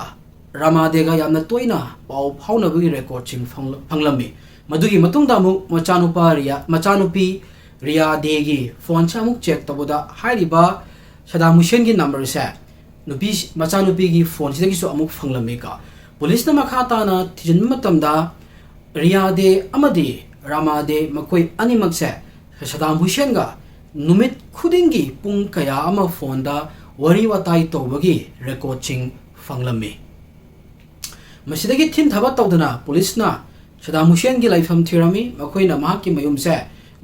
ꯔꯥꯃꯥꯗꯦꯒ ꯌꯥꯝꯅ ꯇꯣꯏꯅ ꯄꯥꯎ ꯐꯥꯎꯅꯕꯒꯤ recordꯁꯤꯡ ꯐꯪꯂ-, ꯐꯪꯂꯝꯃꯤ꯫ ꯃꯗꯨꯒꯤ ꯃꯇꯨꯡꯗ ꯑꯃꯨꯛ ꯃꯆꯥꯅꯨꯄꯥ ꯔꯤꯌꯥ-, ꯃꯆꯥꯅꯨꯄꯤ ꯔꯤꯌꯥꯗꯦꯒꯤ phoneꯁꯦ ꯑꯃꯨꯛ check ꯇꯧꯕꯗ ꯍꯥꯏꯔꯤꯕ ꯁꯗꯥꯝ ꯍꯨꯁꯦꯟꯒꯤ numberꯁꯦ ꯅꯨꯄꯤ, ꯃꯆꯥꯅꯨꯄꯤꯒꯤ ꯐꯣꯟꯁꯤꯗꯒꯤꯁꯨ ꯑꯃꯨꯛ ꯐꯪꯂꯝꯃꯤ ꯀꯣ꯫ ꯄꯨꯂꯤꯁꯅ ꯃꯈꯥ ꯇꯥꯅ ꯊꯤꯖꯤꯟꯕ ꯃꯇꯝꯗ ꯔꯤꯌꯥ ꯗꯦ ꯑꯃꯗꯤ ꯔꯥꯃꯥ ꯗꯦ ꯃꯈꯣꯏ ꯑꯅꯤꯃꯛꯁꯦ ꯁꯗꯥꯝ ꯍꯨꯁꯦꯟꯒ ꯅꯨꯃꯤꯠ ꯈꯨꯗꯤꯡꯒꯤ ꯄꯨꯡ ꯀꯌꯥ ꯑꯃ ꯐꯣꯟꯗ ꯋꯥꯔꯤ ꯋꯥꯇꯥꯏ ꯇꯧꯕꯒꯤ ꯔꯦꯀꯣꯔꯗꯁꯤꯡ ꯐꯪꯂꯝꯃꯤ꯫ ꯃꯁꯤꯗꯒꯤ ꯊꯤꯟꯊꯕ ꯇꯧꯗꯅ ꯄꯨꯂꯤꯁꯅ ꯁꯗꯥꯝ ꯍꯨꯁꯦꯟꯒꯤ ꯂꯩꯐꯝ ꯊꯤꯔꯝꯃꯤ꯫ ꯃꯈꯣꯏꯅ ꯃꯍꯥꯛꯀꯤ ꯃꯌꯨꯝꯁꯦ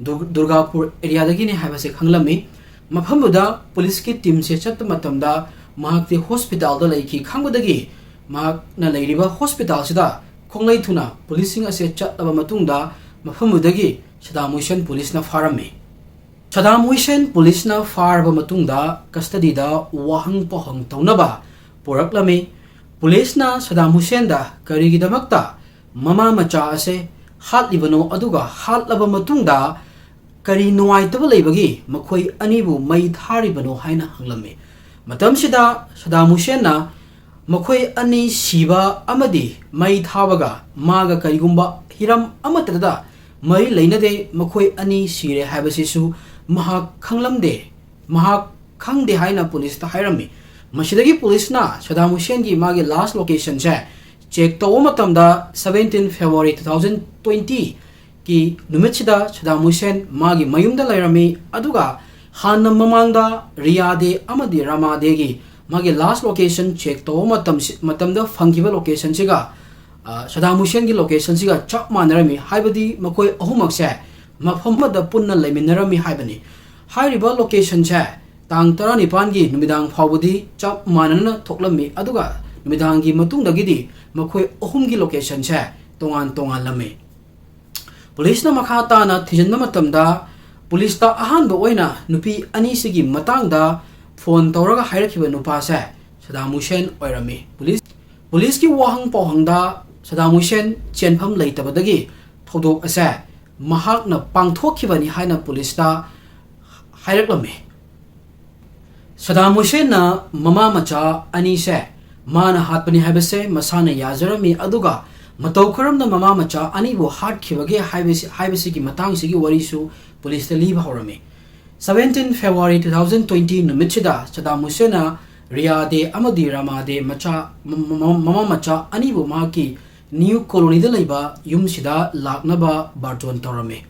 ꯗꯨꯔ-, ꯗꯨꯔꯒꯥꯄꯨꯔ ꯑꯦꯔꯤꯌꯥꯗꯒꯤꯅꯤ ꯍꯥꯏꯕꯁꯦ ꯈꯪꯂꯝꯃꯤ꯫ ꯃꯐꯝꯗꯨꯗ ꯄꯨꯂꯤꯁꯀꯤ ꯇꯤꯝꯁꯦ ꯆꯠꯄ ꯃꯇꯝꯗ ꯃꯍꯥꯛꯇꯤ ꯍꯣꯁꯄꯤꯇꯥꯜꯗ ꯂꯩꯈꯤ ꯈꯪꯕꯗꯒꯤ ꯃꯍꯥꯛꯅ ꯂꯩꯔꯤꯕ ꯍꯣꯁꯄꯤꯇꯥꯜꯁꯤꯗ ꯈꯣꯡꯂꯩ ꯊꯨꯅ ꯄꯨꯂꯤꯁꯁꯤꯡ ꯑꯁꯦ ꯆꯠꯂꯕ ꯃꯇꯨꯡꯗ ꯃꯐꯝꯗꯨꯗꯒꯤ ꯁꯗꯥꯝ ꯍꯨꯁꯦꯟ ꯄꯨꯂꯤꯁꯅ ꯐꯥꯔꯝꯃꯤ꯫ ꯁꯗꯥꯝ ꯍꯨꯁꯦꯟ ꯄꯨꯂꯤꯁꯅ ꯐꯥꯔꯕ ꯃꯇꯨꯡꯗ ꯀꯁꯇꯗꯤꯗ ꯋꯥꯍꯪ ꯄꯥꯎꯍꯪ ꯇꯧꯅꯕ ꯄꯨꯔꯛꯂꯝꯃꯤ꯫ ꯄꯨꯂꯤꯁꯅ ꯁꯗꯥꯝ ꯍꯨꯁꯦꯟꯗ ꯀꯔꯤꯒꯤꯗꯃꯛꯇ ꯃꯃꯥ ꯃꯆꯥ ꯑꯁꯦ ꯍꯥꯠꯂꯤꯕꯅꯣ, ꯑꯗꯨꯒ ꯍꯥꯠꯂꯕ ꯃꯇꯨꯡꯗ ꯀꯔꯤ ꯅꯨꯡꯉꯥꯏꯇꯕ ꯂꯩꯕꯒꯤ ꯃꯈꯣꯏ ꯑꯅꯤꯕꯨ ꯃꯩ ꯊꯥꯔꯤꯕꯅꯣ ꯍꯥꯏꯅ ꯍꯪꯂꯝꯃꯤ꯫ ꯃꯇꯝꯁꯤꯗ ꯁꯗꯥꯝ ꯍꯨꯁꯦꯟꯅ ꯃꯈꯣꯏ ꯑꯅꯤ ꯁꯤꯕ ꯑꯃꯗꯤ ꯃꯩ ꯊꯥꯕꯒ ꯃꯥꯒ ꯀꯔꯤꯒꯨꯝꯕ ꯍꯤꯔꯝ ꯑꯃꯠꯇꯗ ꯃꯔꯤ ꯂꯩꯅꯗꯦ, ꯃꯈꯣꯏ ꯑꯅꯤ ꯁꯤꯔꯦ ꯍꯥꯏꯕꯁꯤꯁꯨ ꯃꯍꯥꯛ ꯈꯪꯂꯝꯗꯦ, ꯃꯍꯥꯛ ꯈꯪꯗꯦ ꯍꯥꯏꯅ ꯄꯨꯂꯤꯁꯇ ꯍꯥꯏꯔꯝꯃꯤ꯫ ꯃꯁꯤꯗꯒꯤ ꯄꯨꯂꯤꯁꯅ ꯁꯗꯥꯝ ꯍꯨꯁꯦꯟꯒꯤ ꯃꯥꯒꯤ ꯂꯥꯁ ꯂꯣꯀꯦꯁꯟꯁꯦ ꯆꯦꯛ ꯇꯧꯕ ꯃꯇꯝꯗ seventeen February two thousand twenty ꯀꯤ ꯅꯨꯃꯤꯠꯁꯤꯗ ꯁꯗꯥꯝ ꯍꯨꯁꯦꯟ ꯃꯥꯒꯤ ꯃꯌꯨꯝꯗ ꯂꯩꯔꯝꯃꯤ꯫ ꯑꯗꯨꯒ ꯍꯥꯟꯅ ꯃꯃꯥꯡꯗ ꯔꯤꯌꯥ ꯗꯦ ꯑꯃꯗꯤ ꯔꯥꯃꯥ ꯗꯦꯒꯤ ꯃꯥꯒꯤ ꯂꯥꯁ ꯂꯣꯀꯦꯁꯟ ꯆꯦꯛ ꯇꯧꯕ ꯃꯇꯝꯁꯤ, ꯃꯇꯝꯗ ꯐꯪꯈꯤꯕ ꯂꯣꯀꯦꯁꯟꯁꯤꯒ, ꯑ, ꯁꯗꯥꯝ ꯍꯨꯁꯦꯟꯒꯤ ꯂꯣꯀꯦꯁꯟꯁꯤꯒ ꯆꯞ ꯃꯥꯟꯅꯔꯝꯃꯤ꯫ ꯍꯥꯏꯕꯗꯤ ꯃꯈꯣꯏ ꯑꯍꯨꯝꯃꯛꯁꯦ ꯃꯐꯝ ꯑꯃꯗ ꯄꯨꯟꯅ ꯂꯩꯃꯤꯟꯅꯔꯝꯃꯤ ꯍꯥꯏꯕꯅꯤ꯫ ꯍꯥꯏꯔꯤꯕ ꯂꯣꯀꯦꯁꯟꯁꯦ ꯇꯥꯡ ꯇꯔꯥꯅꯤꯄꯥꯟꯒꯤ ꯅꯨꯃꯤꯗꯥꯡ ꯐꯥꯎꯕꯗꯤ ꯆꯞ ꯃꯥꯟꯅꯅ ꯊꯣꯛꯂꯝꯃꯤ, ꯑꯗꯨꯒ ꯅꯨꯃꯤꯗꯥꯡꯒꯤ ꯃꯇꯨꯡꯗꯒꯤꯗꯤ ꯃꯈꯣꯏ ꯑꯍꯨꯝꯒꯤ ꯂꯣꯀꯦꯁꯟꯁꯦ ꯇꯣꯉꯥꯟ ꯇꯣꯉꯥꯟꯂꯝꯃꯤ꯫ ꯄꯨꯂꯤꯁꯅ ꯃꯈꯥ ꯇꯥꯅ ꯊꯤꯖꯤꯟꯕ ꯃꯇꯝꯗ ꯄꯨꯂꯤꯁꯇ ꯑꯍꯥꯟꯕ ꯑꯣꯏꯅ ꯅꯨꯄꯤ ꯑꯅꯤꯁꯤꯒꯤ ꯃꯇꯥꯡꯗ ꯐꯣꯟ ꯇꯧꯔꯒ ꯍꯥꯏꯔꯛꯈꯤꯕ ꯅꯨꯄꯥꯁꯦ ꯁꯗꯥꯝ ꯍꯨꯁꯦꯟ ꯑꯣꯏꯔꯝꯃꯤ꯫ ꯄꯨꯂꯤꯁ, ꯄꯨꯂꯤꯁꯀꯤ ꯋꯥꯍꯪ ꯄꯥꯎꯍꯪꯗ ꯁꯗꯥꯝ ꯍꯨꯁꯦꯟ ꯆꯦꯟꯐꯝ ꯂꯩꯇꯕꯗꯒꯤ ꯊꯧꯗꯣꯛ ꯑꯁꯦ ꯃꯍꯥꯛꯅ ꯄꯥꯡꯊꯣꯛꯈꯤꯕꯅꯤ ꯍꯥꯏꯅ ꯄꯨꯂꯤꯁꯇ ꯍꯥꯏꯔꯛꯂꯝꯃꯤ꯫ ꯁꯗꯥꯝ ꯍꯨꯁꯦꯟꯅ ꯃꯃꯥ ꯃꯆꯥ ꯑꯅꯤꯁꯦ ꯃꯥꯅ ꯍꯥꯠꯄꯅꯤ ꯍꯥꯏꯕꯁꯦ ꯃꯁꯥꯅ ꯌꯥꯖꯔꯝꯃꯤ, ꯑꯗꯨꯒ ꯃꯇꯧ ꯀꯔꯝꯅ ꯃꯃꯥ ꯃꯆꯥ ꯑꯅꯤꯕꯨ ꯍꯥꯠꯈꯤꯕꯒꯦ ꯍꯥꯏꯕꯁꯤ, ꯍꯥꯏꯕꯁꯤꯒꯤ ꯃꯇꯥꯡꯁꯤꯒꯤ ꯋꯥꯔꯤꯁꯨ ꯄꯨꯂꯤꯁꯇ ꯂꯤꯕ ꯍꯧꯔꯝꯃꯤ꯫ Seventeen February two thousand twenty ꯅꯨꯃꯤꯠꯁꯤꯗ ꯁꯗꯥꯝ ꯍꯨꯁꯦꯟꯅ ꯔꯤꯌꯥꯗꯦ ꯑꯃꯗꯤ ꯔꯥꯃꯥꯗꯦ ꯃꯆꯥ, ꯃ-, ꯃ-, ꯃꯃꯥ ꯃꯆꯥ ꯑꯅꯤꯕꯨ ꯃꯍꯥꯛꯀꯤ ꯅ꯭ꯌꯨ ꯀꯣꯂꯣꯅꯤꯗ ꯂꯩꯕ ꯌꯨꯝꯁꯤꯗ ꯂꯥꯛꯅꯕ ꯕꯥꯔꯇꯣꯟ ꯇꯧꯔꯝꯃꯤ꯫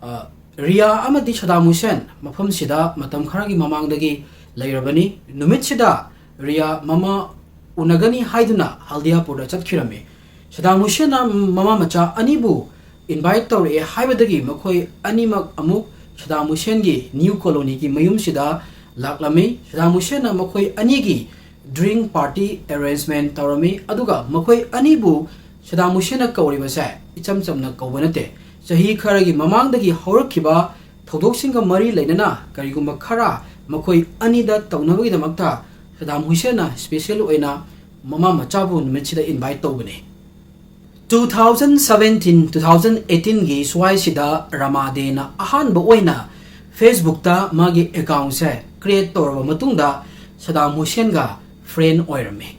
ꯑ, ꯔꯤꯌꯥ ꯑꯃꯗꯤ ꯁꯗꯥꯝ ꯍꯨꯁꯦꯟ ꯃꯐꯝꯁꯤꯗ ꯃꯇꯝ ꯈꯔꯒꯤ ꯃꯃꯥꯡꯗꯒꯤ ꯂꯩꯔꯕꯅꯤ꯫ ꯅꯨꯃꯤꯠꯁꯤꯗ ꯔꯤꯌꯥ ꯃꯃꯥ ꯎꯅꯒꯅꯤ ꯍꯥꯏꯗꯨꯅ ꯍꯜꯗꯤꯌꯥꯄꯨꯔꯗ ꯆꯠꯈꯤꯔꯝꯃꯤ꯫ ꯁꯗꯥꯝ ꯍꯨꯁꯦꯟꯅ ꯃꯃꯥ ꯃꯆꯥ ꯑꯅꯤꯕꯨ ꯏꯟꯚꯥꯏꯠ ꯇꯧꯔꯛꯑꯦ ꯍꯥꯏꯕꯗꯒꯤ ꯃꯈꯣꯏ ꯑꯅꯤꯃꯛ ꯑꯃꯨꯛ ꯁꯗꯥꯝ ꯍꯨꯁꯦꯟꯒꯤ ꯅ꯭ꯌꯨ ꯀꯣꯂꯣꯅꯤꯒꯤ ꯃꯌꯨꯝꯁꯤꯗ ꯂꯥꯛꯂꯝꯃꯤ꯫ ꯁꯗꯥꯝ ꯍꯨꯁꯦꯟꯅ ꯃꯈꯣꯏ ꯑꯅꯤꯒꯤ ꯗ꯭ꯔꯤꯡ ꯄꯥꯔꯇꯤ ꯑꯦꯔꯦꯟꯖꯃꯦꯟ ꯇꯧꯔꯝꯃꯤ, ꯑꯗꯨꯒ ꯃꯈꯣꯏ ꯑꯅꯤꯕꯨ ꯁꯗꯥꯝ ꯍꯨꯁꯦꯟꯅ ꯀꯧꯔꯤꯕꯁꯦ ꯏꯆꯝ ꯆꯝꯅ ꯀꯧꯕ ꯅꯠꯇꯦ꯫ ꯆꯍꯤ ꯈꯔꯒꯤ ꯃꯃꯥꯡꯗꯒꯤ ꯍꯧꯔꯛꯈꯤꯕ ꯊꯧꯗꯣꯛꯁꯤꯡꯒ ꯃꯔꯤ ꯂꯩꯅꯅ ꯀꯔꯤꯒꯨꯝꯕ ꯈꯔ ꯃꯈꯣꯏ ꯑꯅꯤꯗ ꯇꯧꯅꯕꯒꯤꯗꯃꯛꯇ ꯁꯗꯥꯝ ꯍꯨꯁꯦꯟꯅ ꯁ꯭ꯄꯦꯁꯦꯜ ꯑꯣꯏꯅ ꯃꯃꯥ ꯃꯆꯥꯕꯨ ꯅꯨꯃꯤꯠꯁꯤꯗ ꯏꯟꯚꯥꯏꯠ ꯇꯧꯕꯅꯤ꯫ Two thousand seventeen, two thousand eighteen ꯒꯤ ꯁ꯭ꯋꯥꯏꯁꯤꯗ ꯔꯃꯥꯗꯦꯅ ꯑꯍꯥꯟꯕ ꯑꯣꯏꯅ ꯐꯦꯁꯕꯨꯛꯇ ꯃꯥꯒꯤ ꯑꯦꯀꯥꯎꯟꯁꯦ ꯀ꯭ꯔꯤꯌꯦꯠ ꯇꯧꯔꯕ ꯃꯇꯨꯡꯗ ꯁꯗꯥꯝ ꯍꯨꯁꯦꯟꯒ ꯐ꯭ꯔꯦꯟ ꯑꯣꯏꯔꯝꯃꯤ꯫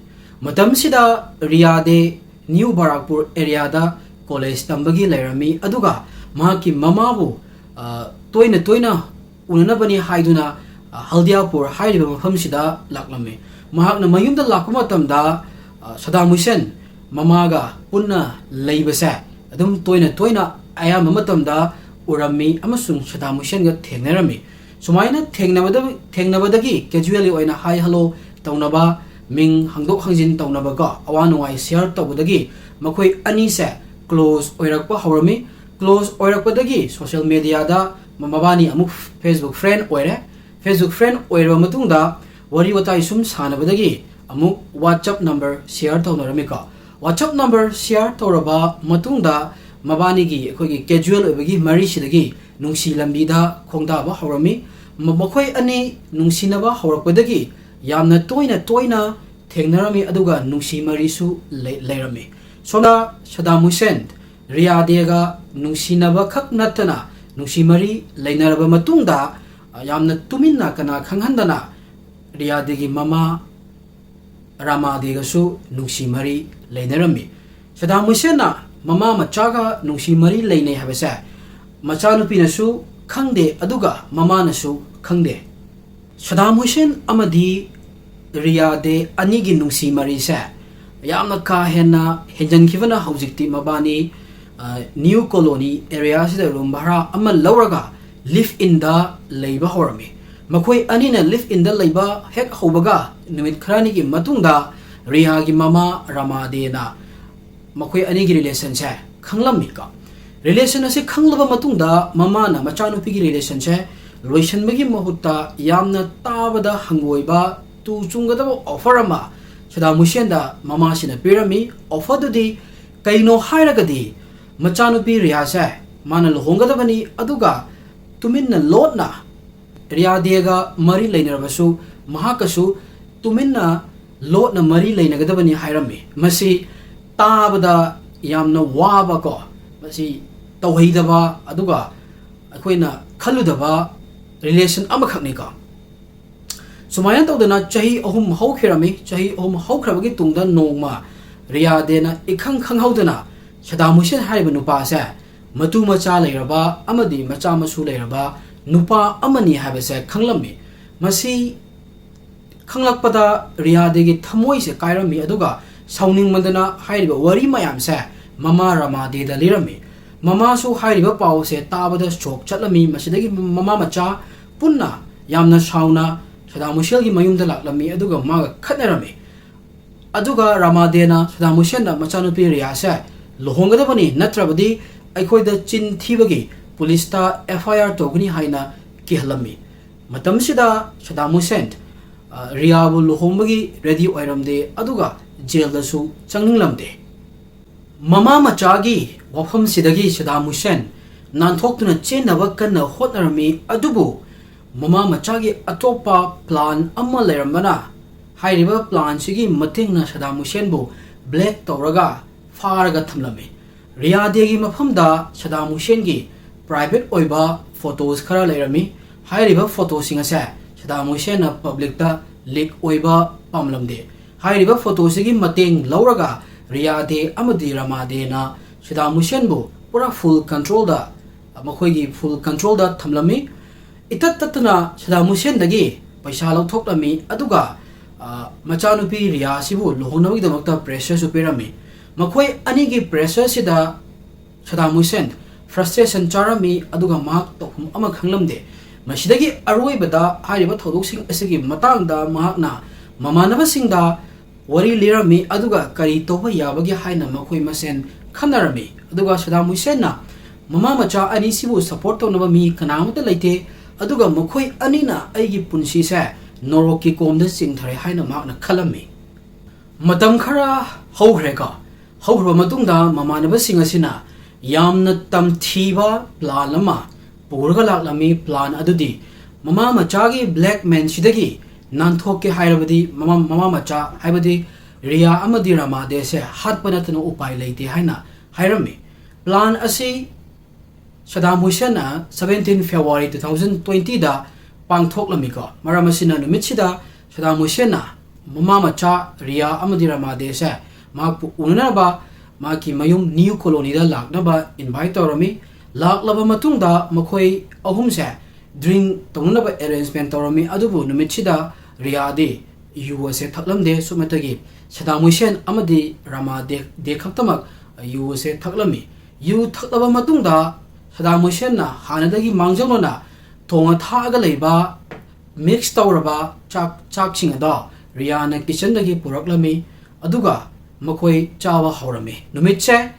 ꯃꯇꯝꯁꯤꯗ ꯔꯤꯌꯥꯗꯦ ꯅ꯭ꯌꯨ ꯕꯔꯥꯛꯄꯨꯔ ꯑꯦꯔꯤꯌꯥꯗ ꯀꯣꯂꯦꯖ ꯇꯝꯕꯒꯤ ꯂꯩꯔꯝꯃꯤ, ꯑꯗꯨꯒ ꯃꯍꯥꯛꯀꯤ ꯃꯃꯥꯕꯨ, ꯑ, ꯇꯣꯏꯅ ꯇꯣꯏꯅ ꯎꯅꯅꯕꯅꯤ ꯍꯥꯏꯗꯨꯅ, ꯑ, ꯍꯜꯗꯤꯌꯥꯄꯨꯔ ꯍꯥꯏꯔꯤꯕ ꯃꯐꯝꯁꯤꯗ ꯂꯥꯛꯂꯝꯃꯤ꯫ ꯃꯍꯥꯛꯅ ꯃꯌꯨꯝꯗ ꯂꯥꯛꯄ ꯃꯇꯝꯗ, ꯑ, ꯁꯗꯥꯝ ꯍꯨꯁꯦꯟ ꯃꯃꯥꯒ ꯄꯨꯟꯅ ꯂꯩꯕꯁꯦ ꯑꯗꯨꯝ ꯇꯣꯏꯅ ꯇꯣꯏꯅ ꯑꯌꯥꯝꯕ ꯃꯇꯝꯗ ꯎꯔꯝꯃꯤ ꯑꯃꯁꯨꯡ ꯁꯗꯥꯝ ꯍꯨꯁꯦꯟꯒ ꯊꯦꯡꯅꯔꯝꯃꯤ꯫ ꯁꯨꯃꯥꯏꯅ ꯊꯦꯡꯅꯕꯗ-, ꯊꯦꯡꯅꯕꯗꯒꯤ ꯀꯦꯖꯨꯋꯦꯜꯂꯤ ꯑꯣꯏꯅ ꯍꯥꯏ ꯍꯜꯂꯣ ꯇꯧꯅꯕ, ꯃꯤꯡ ꯍꯪꯗꯣꯛ ꯍꯪꯖꯤꯟ ꯇꯧꯅꯕꯀꯣ, ꯑꯋꯥ ꯅꯨꯡꯉꯥꯏ ꯁꯤꯌꯔ ꯇꯧꯕꯗꯒꯤ ꯃꯈꯣꯏ ꯑꯅꯤꯁꯦ ꯀ꯭ꯂꯣꯖ ꯑꯣꯏꯔꯛꯄ ꯍꯧꯔꯝꯃꯤ꯫ ꯀ꯭ꯂꯣꯖ ꯑꯣꯏꯔꯛꯄꯗꯒꯤ ꯁꯣꯁꯤꯌꯦꯜ ꯃꯦꯗꯤꯌꯥꯗ ꯃ-, ꯃꯕꯥꯅꯤ ꯑꯃꯨꯛ ꯐꯦꯁꯕꯨꯛ ꯐ꯭ꯔꯦꯟ ꯑꯣꯏꯔꯦ꯫ ꯐꯦꯁꯕꯨꯛ ꯐ꯭ꯔꯦꯟ ꯑꯣꯏꯔꯕ ꯃꯇꯨꯡꯗ ꯋꯥꯔꯤ ꯋꯥꯇꯥꯏ ꯁꯨꯝ ꯁꯥꯟꯅꯕꯗꯒꯤ ꯑꯃꯨꯛ ꯋꯥꯆꯞ ꯅꯝꯕꯔ ꯁꯤꯌꯔ ꯇꯧꯅꯔꯝꯃꯤꯀꯣ꯫ ꯋꯥꯆꯞ ꯅꯝꯕꯔ ꯁꯤꯌꯔ ꯇꯧꯔꯕ ꯃꯇꯨꯡꯗ ꯃꯕꯥꯅꯤꯒꯤ ꯑꯩꯈꯣꯏꯒꯤ ꯀꯦꯖꯨꯋꯦꯜ ꯑꯣꯏꯕꯒꯤ ꯃꯔꯤꯁꯤꯗꯒꯤ ꯅꯨꯡꯁꯤ ꯂꯝꯕꯤꯗ ꯈꯣꯡꯗꯥꯕ ꯍꯧꯔꯝꯃꯤ꯫ ꯃ-, ꯃꯈꯣꯏ ꯑꯅꯤ ꯅꯨꯡꯁꯤꯅꯕ ꯍꯧꯔꯛꯄꯗꯒꯤ ꯌꯥꯝꯅ ꯇꯣꯏꯅ ꯇꯣꯏꯅ ꯊꯦꯡꯅꯔꯝꯃꯤ, ꯑꯗꯨꯒ ꯅꯨꯡꯁꯤ ꯃꯔꯤꯁꯨ ꯂꯩ-, ꯂꯩꯔꯝꯃꯤ꯫ ꯁꯣꯝꯗ ꯁꯗꯥꯝ ꯍꯨꯁꯦꯟ ꯔꯤꯌꯥꯗꯦꯒ ꯅꯨꯡꯁꯤꯅꯕ ꯈꯛ ꯅꯠꯇꯅ ꯅꯨꯡꯁꯤ ꯃꯔꯤ ꯂꯩꯅꯔꯕ ꯃꯇꯨꯡꯗ, ꯑ, ꯌꯥꯝꯅ ꯇꯨꯃꯤꯟꯅ ꯀꯅꯥ ꯈꯪꯍꯟꯗꯅ ꯔꯤꯌꯥꯗꯦꯒꯤ ꯃꯃꯥ ꯔꯥꯃꯥꯗꯦꯒꯁꯨ ꯅꯨꯡꯁꯤ ꯃꯔꯤ ꯂꯩꯅꯔꯝꯃꯤ꯫ ꯁꯗꯥꯝ ꯍꯨꯁꯦꯟꯅ ꯃꯃꯥ ꯃꯆꯥꯒ ꯅꯨꯡꯁꯤ ꯃꯔꯤ ꯂꯩꯅꯩ ꯍꯥꯏꯕꯁꯦ ꯃꯆꯥꯅꯨꯄꯤꯅꯁꯨ ꯈꯪꯗꯦ, ꯑꯗꯨꯒ ꯃꯃꯥꯅꯁꯨ ꯈꯪꯗꯦ꯫ ꯁꯗꯥꯝ ꯍꯨꯁꯦꯟ ꯑꯃꯗꯤ ꯔꯤꯌꯥ ꯗꯦ ꯑꯅꯤꯒꯤ ꯅꯨꯡꯁꯤ ꯃꯔꯤꯁꯦ ꯌꯥꯝꯅ ꯀꯥ ꯍꯦꯟꯅ ꯍꯦꯟꯖꯟꯈꯤꯕꯅ ꯍꯧꯖꯤꯛꯇꯤ ꯃꯕꯥꯅꯤ, ꯑ, ꯅ꯭ꯌꯨ ꯀꯣꯂꯣꯅꯤ ꯑꯦꯔꯤꯌꯥꯁꯤꯗ ꯔꯨꯝ ꯚꯔꯥ ꯑꯃ ꯂꯧꯔꯒ ꯂꯤꯚ ꯏꯟꯗ ꯂꯩꯕ ꯍꯧꯔꯝꯃꯤ꯫ ꯃꯈꯣꯏ ꯑꯅꯤꯅ ꯂꯤꯚ ꯏꯟꯗ ꯂꯩꯕ ꯍꯦꯛ ꯍꯧꯕꯒ ꯅꯨꯃꯤꯠ ꯈꯔꯅꯤꯒꯤ ꯃꯇꯨꯡꯗ ꯔꯤꯌꯥꯒꯤ ꯃꯃꯥ ꯔꯃꯥꯗꯦꯅ ꯃꯈꯣꯏ ꯑꯅꯤꯒꯤ ꯔꯤꯂꯦꯁꯟꯁꯦ ꯈꯪꯂꯝꯃꯤꯀꯣ꯫ ꯔꯤꯂꯦꯁꯟ ꯑꯁꯤ ꯈꯪꯂꯕ ꯃꯇꯨꯡꯗ ꯃꯃꯥꯅ ꯃꯆꯥꯅꯨꯄꯤꯒꯤ ꯔꯤꯂꯦꯁꯟꯁꯦ ꯂꯣꯏꯁꯤꯟꯕꯒꯤ ꯃꯍꯨꯠꯇ ꯌꯥꯝꯅ ꯇꯥꯕꯗ ꯍꯪꯒꯣꯏꯕ, ꯇꯨ ꯆꯨꯡꯒꯗꯕ ꯑꯣꯐꯔ ꯑꯃ ꯁꯗꯥꯝ ꯍꯨꯁꯦꯟꯗ ꯃꯃꯥꯁꯤꯅ ꯄꯤꯔꯝꯃꯤ꯫ ꯑꯣꯐꯔꯗꯨꯗꯤ ꯀꯩꯅꯣ ꯍꯥꯏꯔꯒꯗꯤ ꯃꯆꯥꯅꯨꯄꯤ ꯔꯤꯌꯥꯁꯦ ꯃꯥꯅ ꯂꯨꯍꯣꯡꯒꯗꯕꯅꯤ, ꯑꯗꯨꯒ ꯇꯨꯃꯤꯟꯅ ꯂꯣꯠꯅ ꯔꯤꯌꯥ ꯗꯦꯒ ꯃꯔꯤ ꯂꯩꯅꯔꯕꯁꯨ ꯃꯍꯥꯛꯀꯁꯨ ꯇꯨꯃꯤꯟꯅ ꯂꯣꯠꯅ ꯃꯔꯤ ꯂꯩꯅꯒꯗꯕꯅꯤ ꯍꯥꯏꯔꯝꯃꯤ꯫ ꯃꯁꯤ ꯇꯥꯕꯗ ꯌꯥꯝꯅ ꯋꯥꯕ ꯀꯣ, ꯃꯁꯤ ꯇꯧꯍꯩꯗꯕ, ꯑꯗꯨꯒ ꯑꯩꯈꯣꯏꯅ ꯈꯜꯂꯨꯗꯕ ꯔꯤꯂꯦꯁꯟ ꯑꯃꯈꯛꯅꯤꯀꯣ꯫ ꯁꯨꯃꯥꯏꯅ ꯇꯧꯗꯅ ꯆꯍꯤ ꯑꯍꯨꯝ ꯍꯧꯈꯤꯔꯝꯃꯤ꯫ ꯆꯍꯤ ꯑꯍꯨꯝ ꯍꯧꯈ꯭ꯔꯕꯒꯤ ꯇꯨꯡꯗ ꯅꯣꯡꯃ ꯔꯤꯌꯥ ꯗꯦꯅ ꯏꯈꯪ ꯈꯪꯍꯧꯗꯅ ꯁꯗꯥꯝ ꯍꯨꯁꯦꯟ ꯍꯥꯏꯔꯤꯕ ꯅꯨꯄꯥꯁꯦ ꯃꯇꯨ ꯃꯆꯥ ꯂꯩꯔꯕ ꯑꯃꯗꯤ ꯃꯆꯥ ꯃꯁꯨ ꯂꯩꯔꯕ ꯅꯨꯄꯥ ꯑꯃꯅꯤ ꯍꯥꯏꯕꯁꯦ ꯈꯪꯂꯝꯃꯤ꯫ ꯃꯁꯤ ꯈꯪꯂꯛꯄꯗ ꯔꯤꯌꯥ ꯗꯦꯒꯤ ꯊꯃꯣꯏꯁꯦ ꯀꯥꯏꯔꯝꯃꯤ, ꯑꯗꯨꯒ ꯁꯥꯎꯅꯤꯡꯃꯟꯗꯅ ꯍꯥꯏꯔꯤꯕ ꯋꯥꯔꯤ ꯃꯌꯥꯝꯁꯦ ꯃꯃꯥ ꯔꯃꯥ ꯗꯦꯗ ꯂꯤꯔꯝꯃꯤ꯫ ꯃꯃꯥꯁꯨ ꯍꯥꯏꯔꯤꯕ ꯄꯥꯎꯁꯦ ꯇꯥꯕꯗ ꯁꯣꯛ ꯆꯠꯂꯝꯃꯤ꯫ ꯃꯁꯤꯗꯒꯤ ꯃꯃꯥ ꯃꯆꯥ ꯄꯨꯟꯅ ꯌꯥꯝꯅ ꯁꯥꯎꯅ ꯁꯗꯥꯝ ꯍꯨꯁꯦꯟꯒꯤ ꯃꯌꯨꯝꯗ ꯂꯥꯛꯂꯝꯃꯤ, ꯑꯗꯨꯒ ꯃꯥꯒ ꯈꯠꯅꯔꯝꯃꯤ꯫ ꯑꯗꯨꯒ ꯔꯃꯥ ꯗꯦꯅ ꯁꯗꯥꯝ ꯍꯨꯁꯦꯟꯗ ꯃꯆꯥꯅꯨꯄꯤ ꯔꯤꯌꯥꯁꯦ ꯂꯨꯍꯣꯡꯒꯗꯕꯅꯤ, ꯅꯠꯇ꯭ꯔꯕꯗꯤ ꯑꯩꯈꯣꯏꯗ ꯆꯤꯟ ꯊꯤꯕꯒꯤ ꯄꯨꯂꯤꯁꯇ ꯑꯦꯐ ꯑꯥꯏ ꯑꯥꯔ ꯇꯧꯒꯅꯤ ꯍꯥꯏꯅ ꯀꯤꯍꯜꯂꯝꯃꯤ꯫ ꯃꯇꯝꯁꯤꯗ ꯁꯗꯥꯝ ꯍꯨꯁꯦꯟ, ꯑ, ꯔꯤꯌꯥꯕꯨ ꯂꯨꯍꯣꯡꯕꯒꯤ ꯔꯦꯗꯤ ꯑꯣꯏꯔꯝꯗꯦ, ꯑꯗꯨꯒ ꯖꯦꯜꯗꯁꯨ ꯆꯪꯅꯤꯡꯂꯝꯗꯦ꯫ ꯃꯃꯥ ꯃꯆꯥꯒꯤ ꯋꯥꯐꯝꯁꯤꯗꯒꯤ ꯁꯗꯥꯝ ꯍꯨꯁꯦꯟ ꯅꯥꯟꯊꯣꯛꯇꯨꯅ ꯆꯦꯟꯅꯕ ꯀꯟꯅ ꯍꯣꯠꯅꯔꯝꯃꯤ, ꯑꯗꯨꯕꯨ ꯃꯃꯥ ꯃꯆꯥꯒꯤ ꯑꯇꯣꯞꯄ ꯄ꯭ꯂꯥꯟ ꯑꯃ ꯂꯩꯔꯝꯕꯅ ꯍꯥꯏꯔꯤꯕ ꯄ꯭ꯂꯥꯟꯁꯤꯒꯤ ꯃꯇꯦꯡꯅ ꯁꯗꯥꯝ ꯍꯨꯁꯦꯟꯕꯨ ꯕ꯭ꯂꯦꯛ ꯇꯧꯔꯒ ꯐꯥꯔꯒ ꯊꯝꯂꯝꯃꯤ꯫ ꯔꯤꯌꯥ ꯗꯦꯒꯤ ꯃꯐꯝꯗ ꯁꯗꯥꯝ ꯍꯨꯁꯦꯟꯒꯤ ꯄ꯭ꯔꯥꯏꯚꯦꯠ ꯑꯣꯏꯕ ꯐꯣꯇꯣꯁ ꯈꯔ ꯂꯩꯔꯝꯃꯤ꯫ ꯍꯥꯏꯔꯤꯕ ꯐꯣꯇꯣꯁꯤꯡ ꯑꯁꯦ ꯁꯗꯥꯝ ꯍꯨꯁꯦꯟꯅ ꯄꯕ꯭ꯂꯤꯛꯇ ꯂꯤꯛ ꯑꯣꯏꯕ ꯄꯥꯝꯂꯝꯗꯦ꯫ ꯍꯥꯏꯔꯤꯕ ꯐꯣꯇꯣꯁꯤꯒꯤ ꯃꯇꯦꯡ ꯂꯧꯔꯒ ꯔꯤꯌꯥ ꯗꯦ ꯑꯃꯗꯤ ꯔꯃꯥ ꯗꯦꯅ ꯁꯗꯥꯝ ꯍꯨꯁꯦꯟꯕꯨ ꯄꯨꯔꯥ ꯐꯨꯜ ꯀꯟꯇ꯭ꯔꯣꯜꯗ, ꯃꯈꯣꯏꯒꯤ ꯐꯨꯜ ꯀꯟꯇ꯭ꯔꯣꯜꯗ ꯊꯝꯂꯝꯃꯤ꯫ ꯏꯇꯠ ꯇꯠꯇꯅ ꯁꯗꯥꯝ ꯍꯨꯁꯦꯟꯗꯒꯤ ꯄꯩꯁꯥ ꯂꯧꯊꯣꯛꯂꯝꯃꯤ, ꯑꯗꯨꯒ, ꯑ, ꯃꯆꯥꯅꯨꯄꯤ ꯔꯤꯌꯥ ꯑꯁꯤꯕꯨ ꯂꯨꯍꯣꯡꯅꯕꯒꯤꯗꯃꯛꯇ pressureꯁꯨ ꯄꯤꯔꯝꯃꯤ꯫ ꯃꯈꯣꯏ ꯑꯅꯤꯒꯤ pressureꯁꯤꯗ ꯁꯗꯥꯝ ꯍꯨꯏꯁꯦꯟ frustration ꯆꯥꯔꯝꯃꯤ, ꯑꯗꯨꯒ ꯃꯍꯥꯛ ꯇꯧꯐꯝ ꯑꯃ ꯈꯪꯂꯝꯗꯦ꯫ ꯃꯁꯤꯗꯒꯤ ꯑꯔꯣꯏꯕꯗ ꯍꯥꯏꯔꯤꯕ ꯊꯧꯗꯣꯛꯁꯤꯡ ꯑꯁꯤꯒꯤ ꯃꯇꯥꯡꯗ ꯃꯍꯥꯛꯅ ꯃꯃꯥꯟꯅꯕꯁꯤꯡꯗ ꯋꯥꯔꯤ ꯂꯤꯔꯝꯃꯤ, ꯑꯗꯨꯒ ꯀꯔꯤ ꯇꯧꯕ ꯌꯥꯕꯒꯦ ꯍꯥꯏꯅ ꯃꯈꯣꯏ ꯃꯁꯦꯟ ꯈꯟꯅꯔꯝꯃꯤ꯫ ꯑꯗꯨꯒ ꯁꯗꯥꯝ ꯍꯨꯏꯁꯦꯟꯅ ꯃꯃꯥ ꯃꯆꯥ ꯑꯅꯤꯁꯤꯕꯨ support ꯇꯧꯅꯕ ꯃꯤ ꯀꯅꯥ ꯑꯃꯠꯇ ꯂꯩꯇꯦ, ꯑꯗꯨꯒ ꯃꯈꯣꯏ ꯑꯅꯤꯅ ꯑꯩꯒꯤ ꯄꯨꯟꯁꯤꯁꯦ ꯅꯣꯔꯣꯛꯀꯤ ꯀꯣꯝꯗ ꯆꯤꯡꯊꯔꯦ ꯍꯥꯏꯅ ꯃꯍꯥꯛꯅ ꯈꯜꯂꯝꯃꯤ꯫ ꯃꯇꯝ ꯈꯔ ꯍꯧꯈ꯭ꯔꯦꯀꯣ꯫ ꯍꯧꯈ꯭ꯔꯕ ꯃꯇꯨꯡꯗ ꯃꯃꯥꯟꯅꯕꯁꯤꯡ ꯑꯁꯤꯅ ꯌꯥꯝꯅ ꯇꯝꯊꯤꯕ plan ꯑꯃ ꯄꯨꯔꯒ ꯂꯥꯛꯂꯝꯃꯤ꯫ Plan ꯑꯗꯨꯗꯤ ꯃꯃꯥ ꯃꯆꯥꯒꯤ blackmailꯁꯤꯗꯒꯤ ꯅꯥꯟꯊꯣꯛꯀꯦ ꯍꯥꯏꯔꯕꯗꯤ ꯃꯃꯥ, ꯃꯃꯥ ꯃꯆꯥ ꯍꯥꯏꯕꯗꯤ ꯔꯤꯌꯥ ꯑꯃꯗꯤ ꯔꯥꯃꯥꯗꯦꯁꯦ ꯍꯥꯠꯄ ꯅꯠꯇꯅ ꯎꯄꯥꯏ ꯂꯩꯇꯦ ꯍꯥꯏꯅ ꯍꯥꯏꯔꯝꯃꯤ꯫ Plan ꯑꯁꯤ ꯁꯗꯥꯝ ꯍꯨꯏꯁꯦꯟꯅ seventeen February two thousand twentyꯗ ꯄꯥꯡꯊꯣꯛꯂꯝꯃꯤꯀꯣ꯫ ꯃꯔꯝ ꯑꯁꯤꯅ ꯅꯨꯃꯤꯠꯁꯤꯗ ꯁꯗꯥꯝ ꯍꯨꯏꯁꯦꯟꯅ ꯃꯃꯥ ꯃꯆꯥ ꯔꯤꯌꯥ ꯑꯃꯗꯤ ꯔꯥꯃꯥꯗꯦꯁꯦ ꯃꯍꯥꯛꯄꯨ ꯎꯅꯅꯕ ꯃꯍꯥꯛꯀꯤ ꯃꯌꯨꯝ ꯅ꯭ꯌꯨ ꯀꯣꯂꯣꯅꯤꯗ ꯂꯥꯛꯅꯕ invite ꯇꯧꯔꯝꯃꯤ꯫ ꯂꯥꯛꯂꯕ ꯃꯇꯨꯡꯗ ꯃꯈꯣꯏ ꯑꯍꯨꯝꯁꯦ drink ꯇꯧꯅꯅꯕ arrangement ꯇꯧꯔꯝꯃꯤ꯫ ꯑꯗꯨꯕꯨ ꯅꯨꯃꯤꯠꯁꯤꯗ ꯔꯤꯌꯥꯗꯤ ꯌꯨ ꯑꯁꯦ ꯊꯛꯂꯝꯗꯦ꯫ ꯁꯨꯞꯅꯇꯒꯤ ꯁꯗꯥꯝ ꯍꯨꯏꯁꯦꯟ ꯑꯃꯗꯤ ꯔꯥꯃꯥꯗꯦ, ꯗꯦ ꯈꯛꯇꯃꯛ ꯌꯨ ꯑꯁꯦ ꯊꯛꯂꯝꯃꯤ꯫ ꯌꯨ ꯊꯛꯂꯕ ꯃꯇꯨꯡꯗ ꯁꯗꯥꯝ ꯍꯨꯏꯁꯦꯟꯅ ꯍꯥꯟꯅꯗꯒꯤ ꯃꯥꯡꯖꯧꯅꯅ ꯊꯣꯡꯉ ꯊꯥꯛꯑꯒ ꯂꯩꯕ mix ꯇꯧꯔꯕ ꯆꯥꯛ, ꯆꯥꯛꯁꯤꯡ ꯑꯗꯣ ꯔꯤꯌꯥꯅ kitchenꯗꯒꯤ ꯄꯨꯔꯛꯂꯝꯃꯤ꯫ ꯑꯗꯨꯒ ꯃꯈꯣꯏ ꯆꯥꯕ ꯍꯧꯔꯝꯃꯤ꯫ ꯅꯨꯃꯤꯠꯁꯦ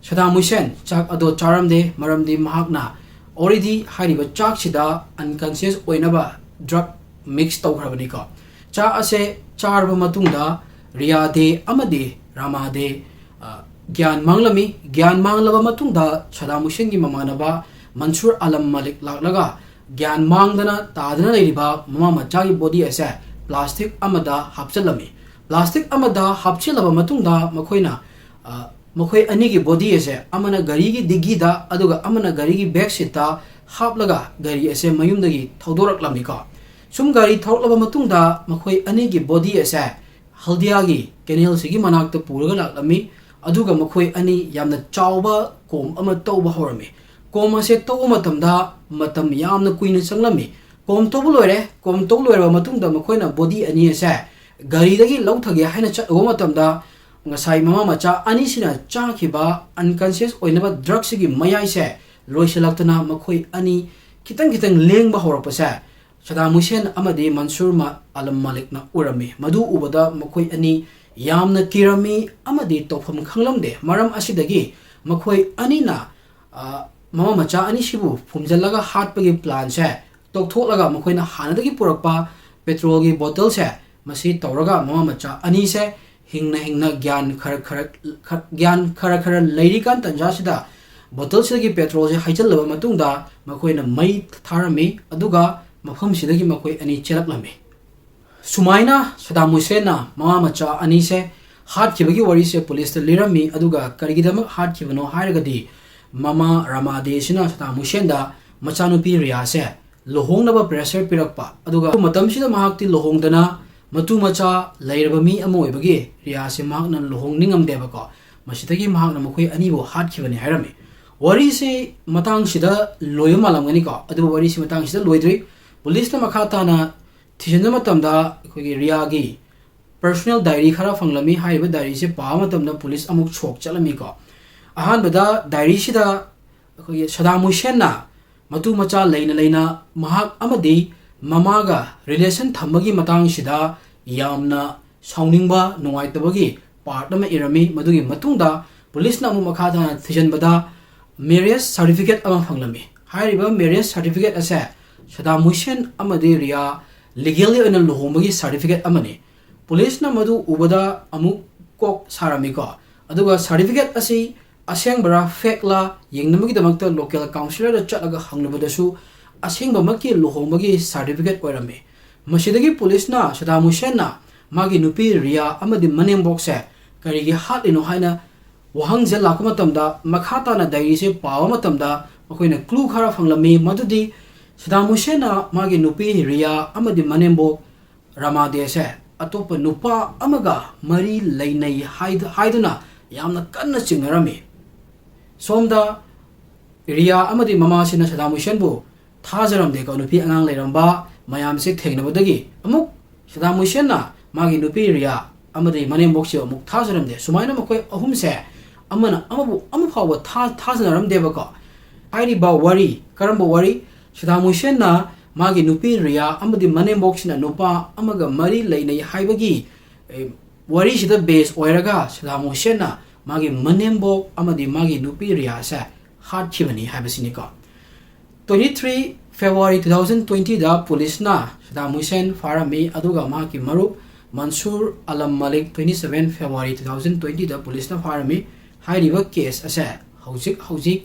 ꯁꯗꯥꯝ ꯍꯨꯏꯁꯦꯟ ꯆꯥꯛ ꯑꯗꯣ ꯆꯥꯔꯝꯗꯦ, ꯃꯔꯝꯗꯤ ꯃꯍꯥꯛꯅ already ꯍꯥꯏꯔꯤꯕ ꯆꯥꯛꯁꯤꯗ unconscious ꯑꯣꯏꯅꯕ drug mix ꯇꯧꯈ꯭ꯔꯕꯅꯤꯀꯣ꯫ ꯆꯥꯛ ꯑꯁꯦ ꯆꯥꯔꯕ ꯃꯇꯨꯡꯗ ꯔꯤꯌꯥꯗꯦ ꯑꯃꯗꯤ ꯔꯥꯃꯥꯗꯦ, ꯑ, ꯒ꯭ꯌꯥꯟ ꯃꯥꯡꯂꯝꯃꯤ꯫ ꯒ꯭ꯌꯥꯟ ꯃꯥꯡꯂꯕ ꯃꯇꯨꯡꯗ ꯁꯗꯥꯝ ꯍꯨꯏꯁꯦꯟꯒꯤ ꯃꯃꯥꯟꯅꯕ ꯃꯟꯁꯨꯔ ꯑꯂꯝ ꯃꯂꯤꯛ ꯂꯥꯛꯂꯒ ꯒ꯭ꯌꯥꯟ ꯃꯥꯡꯗꯅ ꯇꯥꯗꯅ ꯂꯩꯔꯤꯕ ꯃꯃꯥ ꯃꯆꯥꯒꯤ body ꯑꯁꯦ plastic ꯑꯃꯗ ꯍꯥꯞꯆꯤꯜꯂꯝꯃꯤ꯫ Plastic ꯑꯃꯗ ꯍꯥꯞꯆꯤꯜꯂꯕ ꯃꯇꯨꯡꯗ ꯃꯈꯣꯏꯅ, ꯑ, ꯃꯈꯣꯏ ꯑꯅꯤꯒꯤ body ꯑꯁꯦ ꯑꯃꯅ ꯒꯥꯔꯤꯒꯤ diggee ꯗ ꯑꯗꯨꯒ ꯑꯃꯅ ꯒꯥꯔꯤꯒꯤ back seat ꯇ ꯍꯥꯞꯂꯒ ꯒꯥꯔꯤ ꯑꯁꯦ ꯃꯌꯨꯝꯗꯒꯤ ꯊꯧꯗꯣꯔꯛꯂꯝꯃꯤꯀꯣ꯫ ꯁꯨꯝ ꯒꯥꯔꯤ ꯊꯧꯔꯛꯂꯕ ꯃꯇꯨꯡꯗ ꯃꯈꯣꯏ ꯑꯅꯤꯒꯤ body ꯑꯁꯦ ꯍꯜꯗꯤꯌꯥꯒꯤ canal ꯁꯤꯒꯤ ꯃꯅꯥꯛꯇ ꯄꯨꯔꯒ ꯂꯥꯛꯂꯝꯃꯤ꯫ ꯑꯗꯨꯒ ꯃꯈꯣꯏ ꯑꯅꯤ ꯌꯥꯝꯅ ꯆꯥꯎꯕ ꯀꯣꯝ ꯑꯃ ꯇꯧꯕ ꯍꯧꯔꯝꯃꯤ꯫ ꯀꯣꯝ ꯑꯁꯦ ꯇꯧꯕ ꯃꯇꯝꯗ ꯃꯇꯝ ꯌꯥꯝꯅ ꯀꯨꯏꯅ ꯆꯪꯂꯝꯃꯤ꯫ ꯀꯣꯝ ꯇꯧꯕ ꯂꯣꯏꯔꯦ꯫ ꯀꯣꯝ ꯇꯧꯕ ꯂꯣꯏꯔꯕ ꯃꯇꯨꯡꯗ ꯃꯈꯣꯏꯅ body ꯑꯅꯤ ꯑꯁꯦ ꯒꯥꯔꯤꯗꯒꯤ ꯂꯧꯊꯒꯦ ꯍꯥꯏꯅ ꯆꯠꯂꯨꯕ ꯃꯇꯝꯗ, ꯉꯁꯥꯏ ꯃꯃꯥ ꯃꯆꯥ ꯑꯅꯤꯁꯤꯅ ꯆꯥꯈꯤꯕ unconscious ꯑꯣꯏꯅꯕ drugꯁꯤꯒꯤ ꯃꯌꯥꯏꯁꯦ ꯂꯣꯏꯁꯤꯜꯂꯛꯇꯅ ꯃꯈꯣꯏ ꯑꯅꯤ ꯈꯤꯇꯪ ꯈꯤꯇꯪ ꯂꯦꯡꯕ ꯍꯧꯔꯛꯄꯁꯦ ꯁꯗꯥꯝ ꯍꯨꯁꯦꯟ ꯑꯃꯗꯤ ꯃꯟꯁꯨꯔ ꯃ-, ꯑꯂꯝ ꯃꯥꯂꯤꯛꯅ ꯎꯔꯝꯃꯤ꯫ ꯃꯗꯨ ꯎꯕꯗ ꯃꯈꯣꯏ ꯑꯅꯤ ꯌꯥꯝꯅ ꯀꯤꯔꯝꯃꯤ ꯑꯃꯗꯤ ꯇꯧꯐꯝ ꯈꯪꯂꯝꯗꯦ꯫ ꯃꯔꯝ ꯑꯁꯤꯗꯒꯤ ꯃꯈꯣꯏ ꯑꯅꯤꯅ, ꯑ, ꯃꯃꯥ ꯃꯆꯥ ꯑꯅꯤꯁꯤꯕꯨ ꯐꯨꯝꯖꯤꯜꯂꯒ ꯍꯥꯠꯄꯒꯤ planꯁꯦ ꯇꯧꯊꯣꯛꯂꯒ ꯃꯈꯣꯏꯅ ꯍꯥꯟꯅꯗꯒꯤ ꯄꯨꯔꯛꯄ petrolꯒꯤ bottleꯁꯦ ꯃꯁꯤ ꯇꯧꯔꯒ ꯃꯃꯥ ꯃꯆꯥ ꯑꯅꯤꯁꯦ ꯍꯤꯡꯅ ꯍꯤꯡꯅ ꯒ꯭ꯌꯥꯟ ꯈꯔ ꯈꯔ, ꯈ-, ꯒ꯭ꯌꯥꯟ ꯈꯔ ꯈꯔ ꯂꯩꯔꯤꯀꯥꯟ ꯇꯟꯖꯥꯁꯤꯗ bottleꯁꯤꯗꯒꯤ petrolꯁꯦ ꯍꯩꯖꯤꯜꯂꯕ ꯃꯇꯨꯡꯗ ꯃꯈꯣꯏꯅ ꯃꯩ ꯊꯥꯔꯝꯃꯤ, ꯑꯗꯨꯒ ꯃꯐꯝꯁꯤꯗꯒꯤ ꯃꯈꯣꯏ ꯑꯅꯤ ꯆꯦꯜꯂꯛꯂꯝꯃꯤ꯫ ꯁꯨꯃꯥꯏꯅ ꯁꯗꯥꯝ ꯍꯨꯁꯦꯟꯅ ꯃꯃꯥ ꯃꯆꯥ ꯑꯅꯤꯁꯦ ꯍꯥꯠꯈꯤꯕꯒꯤ ꯋꯥꯔꯤꯁꯦ ꯄꯨꯂꯤꯁꯇ ꯂꯤꯔꯝꯃꯤ, ꯑꯗꯨꯒ ꯀꯔꯤꯒꯤꯗꯃꯛ ꯍꯥꯠꯈꯤꯕꯅꯣ ꯍꯥꯏꯔꯒꯗꯤ, ꯃꯃꯥ ꯔꯃꯥꯗꯦꯁꯤꯅ ꯁꯗꯥꯝ ꯍꯨꯁꯦꯟꯗ ꯃꯆꯥꯅꯨꯄꯤ ꯔꯤꯌꯥꯁꯦ ꯂꯨꯍꯣꯡꯅꯕ pressure ꯄꯤꯔꯛꯄ, ꯑꯗꯨꯒ ꯃꯇꯝꯁꯤꯗ ꯃꯍꯥꯛꯇꯤ ꯂꯨꯍꯣꯡꯗꯅ ꯃꯇꯨ ꯃꯆꯥ ꯂꯩꯔꯕ ꯃꯤ ꯑꯃ ꯑꯣꯏꯕꯒꯤ ꯔꯤꯌꯥꯁꯦ ꯃꯍꯥꯛꯅ ꯂꯨꯍꯣꯡꯅꯤꯡꯉꯝꯗꯦꯕꯀꯣ꯫ ꯃꯁꯤꯗꯒꯤ ꯃꯍꯥꯛꯅ ꯃꯈꯣꯏ ꯑꯅꯤꯕꯨ ꯍꯥꯠꯈꯤꯕꯅꯤ ꯍꯥꯏꯔꯝꯃꯤ꯫ ꯋꯥꯔꯤꯁꯤ ꯃꯇꯥꯡꯁꯤꯗ ꯂꯣꯏꯕ ꯃꯥꯜꯂꯝꯒꯅꯤꯀꯣ, ꯑꯗꯨꯕꯨ ꯋꯥꯔꯤꯁꯤ ꯃꯇꯥꯡꯁꯤꯗ ꯂꯣꯏꯗ꯭ꯔꯤ꯫ ꯄꯨꯂꯤꯁꯅ ꯃꯈꯥ ꯇꯥꯅ ꯊꯤꯖꯤꯟꯕ ꯃꯇꯝꯗ ꯑꯩꯈꯣꯏꯒꯤ ꯔꯤꯌꯥꯒꯤ personal diary ꯈꯔ ꯐꯪꯂꯝꯃꯤ꯫ ꯍꯥꯏꯔꯤꯕ diaryꯁꯦ ꯄꯥꯕ ꯃꯇꯝꯗ ꯄꯨꯂꯤꯁ ꯑꯃꯨꯛ shock ꯆꯠꯂꯝꯃꯤꯀꯣ꯫ ꯑꯍꯥꯟꯕꯗ diaryꯁꯤꯗ ꯑꯩꯈꯣꯏꯒꯤ ꯁꯗꯥꯝ ꯍꯨꯁꯦꯟꯅ ꯃꯇꯨ ꯃꯆꯥ ꯂꯩꯅ ꯂꯩꯅ ꯃꯍꯥꯛ ꯑꯃꯗꯤ ꯃꯃꯥꯒ relation ꯊꯝꯕꯒꯤ ꯃꯇꯥꯡꯁꯤꯗ ꯌꯥꯝꯅ ꯁꯥꯎꯅꯤꯡꯕ, ꯅꯨꯡꯉꯥꯏꯇꯕꯒꯤ part ꯑꯃ ꯏꯔꯝꯃꯤ꯫ ꯃꯗꯨꯒꯤ ꯃꯇꯨꯡꯗ ꯄꯨꯂꯤꯁꯅ ꯑꯃꯨꯛ ꯃꯈꯥ ꯇꯥꯅ ꯊꯤꯖꯤꯟꯕꯗ marriage certificate ꯑꯃ ꯐꯪꯂꯝꯃꯤ꯫ ꯍꯥꯏꯔꯤꯕ marriage certificate ꯑꯁꯦ ꯁꯗꯥꯝ ꯍꯨꯁꯦꯟ ꯑꯃꯗꯤ ꯔꯤꯌꯥ legally ꯑꯣꯏꯅ ꯂꯨꯍꯣꯡꯕꯒꯤ certificate ꯑꯃꯅꯤ꯫ ꯄꯨꯂꯤꯁꯅ ꯃꯗꯨ ꯎꯕꯗ ꯑꯃꯨꯛ ꯀꯣꯛ ꯁꯥꯔꯝꯃꯤꯀꯣ꯫ ꯑꯗꯨꯒ certificate ꯑꯁꯤ ꯑꯁꯦꯡꯕꯔꯥ fakeꯂꯥ ꯌꯦꯡꯅꯕꯒꯤꯗꯃꯛꯇ local councillorꯗ ꯆꯠꯂꯒ ꯍꯪꯂꯨꯕꯗꯁꯨ ꯑꯁꯦꯡꯕꯃꯛꯀꯤ ꯂꯨꯍꯣꯡꯕꯒꯤ certificate ꯑꯣꯏꯔꯝꯃꯤ꯫ ꯃꯁꯤꯗꯒꯤ ꯄꯨꯂꯤꯁꯅ ꯁꯗꯥꯝ ꯍꯨꯁꯦꯟꯅ ꯃꯥꯒꯤ ꯅꯨꯄꯤ ꯔꯤꯌꯥ ꯑꯃꯗꯤ ꯃꯅꯦꯝꯕꯣꯛꯁꯦ ꯀꯔꯤꯒꯤ ꯍꯥꯠꯂꯤꯅꯣ ꯍꯥꯏꯅ ꯋꯥꯍꯪꯁꯦ ꯂꯥꯛꯄ ꯃꯇꯝꯗ, ꯃꯈꯥ ꯇꯥꯅ diaryꯁꯦ ꯄꯥꯕ ꯃꯇꯝꯗ ꯃꯈꯣꯏꯅ clue ꯈꯔ ꯐꯪꯂꯝꯃꯤ꯫ ꯃꯗꯨꯗꯤ ꯁꯗꯥꯝ ꯍꯨꯁꯦꯟꯅ ꯃꯥꯒꯤ ꯅꯨꯄꯤ ꯔꯤꯌꯥ ꯑꯃꯗꯤ ꯃꯅꯦꯝꯕꯣꯛ ꯔꯃꯥꯗꯦꯁꯦ ꯑꯇꯣꯞꯄ ꯅꯨꯄꯥ ꯑꯃꯒ ꯃꯔꯤ ꯂꯩꯅꯩ ꯍꯥꯏꯗ-, ꯍꯥꯏꯗꯨꯅ ꯌꯥꯝꯅ ꯀꯟꯅ ꯆꯤꯡꯅꯔꯝꯃꯤ꯫ ꯁꯣꯝꯗ ꯔꯤꯌꯥ ꯑꯃꯗꯤ ꯃꯃꯥꯁꯤꯅ ꯁꯗꯥꯝ ꯍꯨꯁꯦꯟꯕꯨ ꯊꯥꯖꯔꯝꯗꯦꯀꯣ꯫ ꯅꯨꯄꯤ ꯑꯉꯥꯡ ꯂꯩꯔꯝꯕ ꯃꯌꯥꯝꯁꯦ ꯊꯦꯡꯅꯕꯗꯒꯤ ꯑꯃꯨꯛ ꯁꯗꯥꯝ ꯍꯨꯁꯦꯟꯅ ꯃꯥꯒꯤ ꯅꯨꯄꯤ ꯔꯤꯌꯥ ꯑꯃꯗꯤ ꯃꯅꯦꯝꯕꯣꯛꯁꯤꯕꯨ ꯑꯃꯨꯛ ꯊꯥꯖꯔꯝꯗꯦ꯫ ꯁꯨꯃꯥꯏꯅ ꯃꯈꯣꯏ ꯑꯍꯨꯝꯁꯦ ꯑꯃꯅ ꯑꯃꯕꯨ ꯑꯃ ꯐꯥꯎꯕ ꯊꯥ-, ꯊꯥꯖꯅꯔꯝꯗꯦꯕꯀꯣ꯫ ꯍꯥꯏꯔꯤꯕ ꯋꯥꯔꯤ, ꯀꯔꯝꯕ ꯋꯥꯔꯤ? ꯁꯗꯥꯝ ꯍꯨꯁꯦꯟꯅ ꯃꯥꯒꯤ ꯅꯨꯄꯤ ꯔꯤꯌꯥ ꯑꯃꯗꯤ ꯃꯅꯦꯝꯕꯣꯛꯁꯤꯅ ꯅꯨꯄꯥ ꯑꯃꯒ ꯃꯔꯤ ꯂꯩꯅꯩ ꯍꯥꯏꯕꯒꯤ, ꯑꯦ, ꯋꯥꯔꯤꯁꯤꯗ base ꯑꯣꯏꯔꯒ ꯁꯗꯥꯝ ꯍꯨꯁꯦꯟꯅ ꯃꯥꯒꯤ ꯃꯅꯦꯝꯕꯣꯛ ꯑꯃꯗꯤ ꯃꯥꯒꯤ ꯅꯨꯄꯤ ꯔꯤꯌꯥꯁꯦ ꯍꯥꯠꯈꯤꯕꯅꯤ ꯍꯥꯏꯕꯁꯤꯅꯤꯀꯣ꯫ Twenty three February two thousand twenty ꯗ ꯄꯨꯂꯤꯁꯅ ꯁꯗꯥꯝ ꯍꯨꯁꯦꯟ ꯐꯥꯔꯝꯃꯤ, ꯑꯗꯨꯒ ꯃꯍꯥꯛꯀꯤ ꯃꯔꯨꯞ ꯃꯟꯁꯨꯔ Alam Malik twenty seven February two thousand twenty ꯗ ꯄꯨꯂꯤꯁꯅ ꯐꯥꯔꯝꯃꯤ꯫ ꯍꯥꯏꯔꯤꯕ case ꯑꯁꯦ ꯍꯧꯖꯤꯛ ꯍꯧꯖꯤꯛ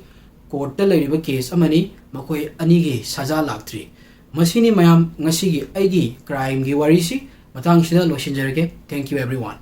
courtꯇ ꯂꯩꯔꯤꯕ case ꯑꯃꯅꯤ꯫ ꯃꯈꯣꯏ ꯑꯅꯤꯒꯤ ꯁꯖꯥ ꯂꯥꯛꯇ꯭ꯔꯤ꯫ ꯃꯁꯤꯅꯤ ꯃꯌꯥꯝ ꯉꯁꯤꯒꯤ ꯑꯩꯒꯤ crimeꯒꯤ ꯋꯥꯔꯤꯁꯤ꯫ ꯃꯇꯥꯡꯁꯤꯗ ꯂꯣꯏꯁꯤꯟꯖꯔꯒꯦ꯫ Thank you everyone꯫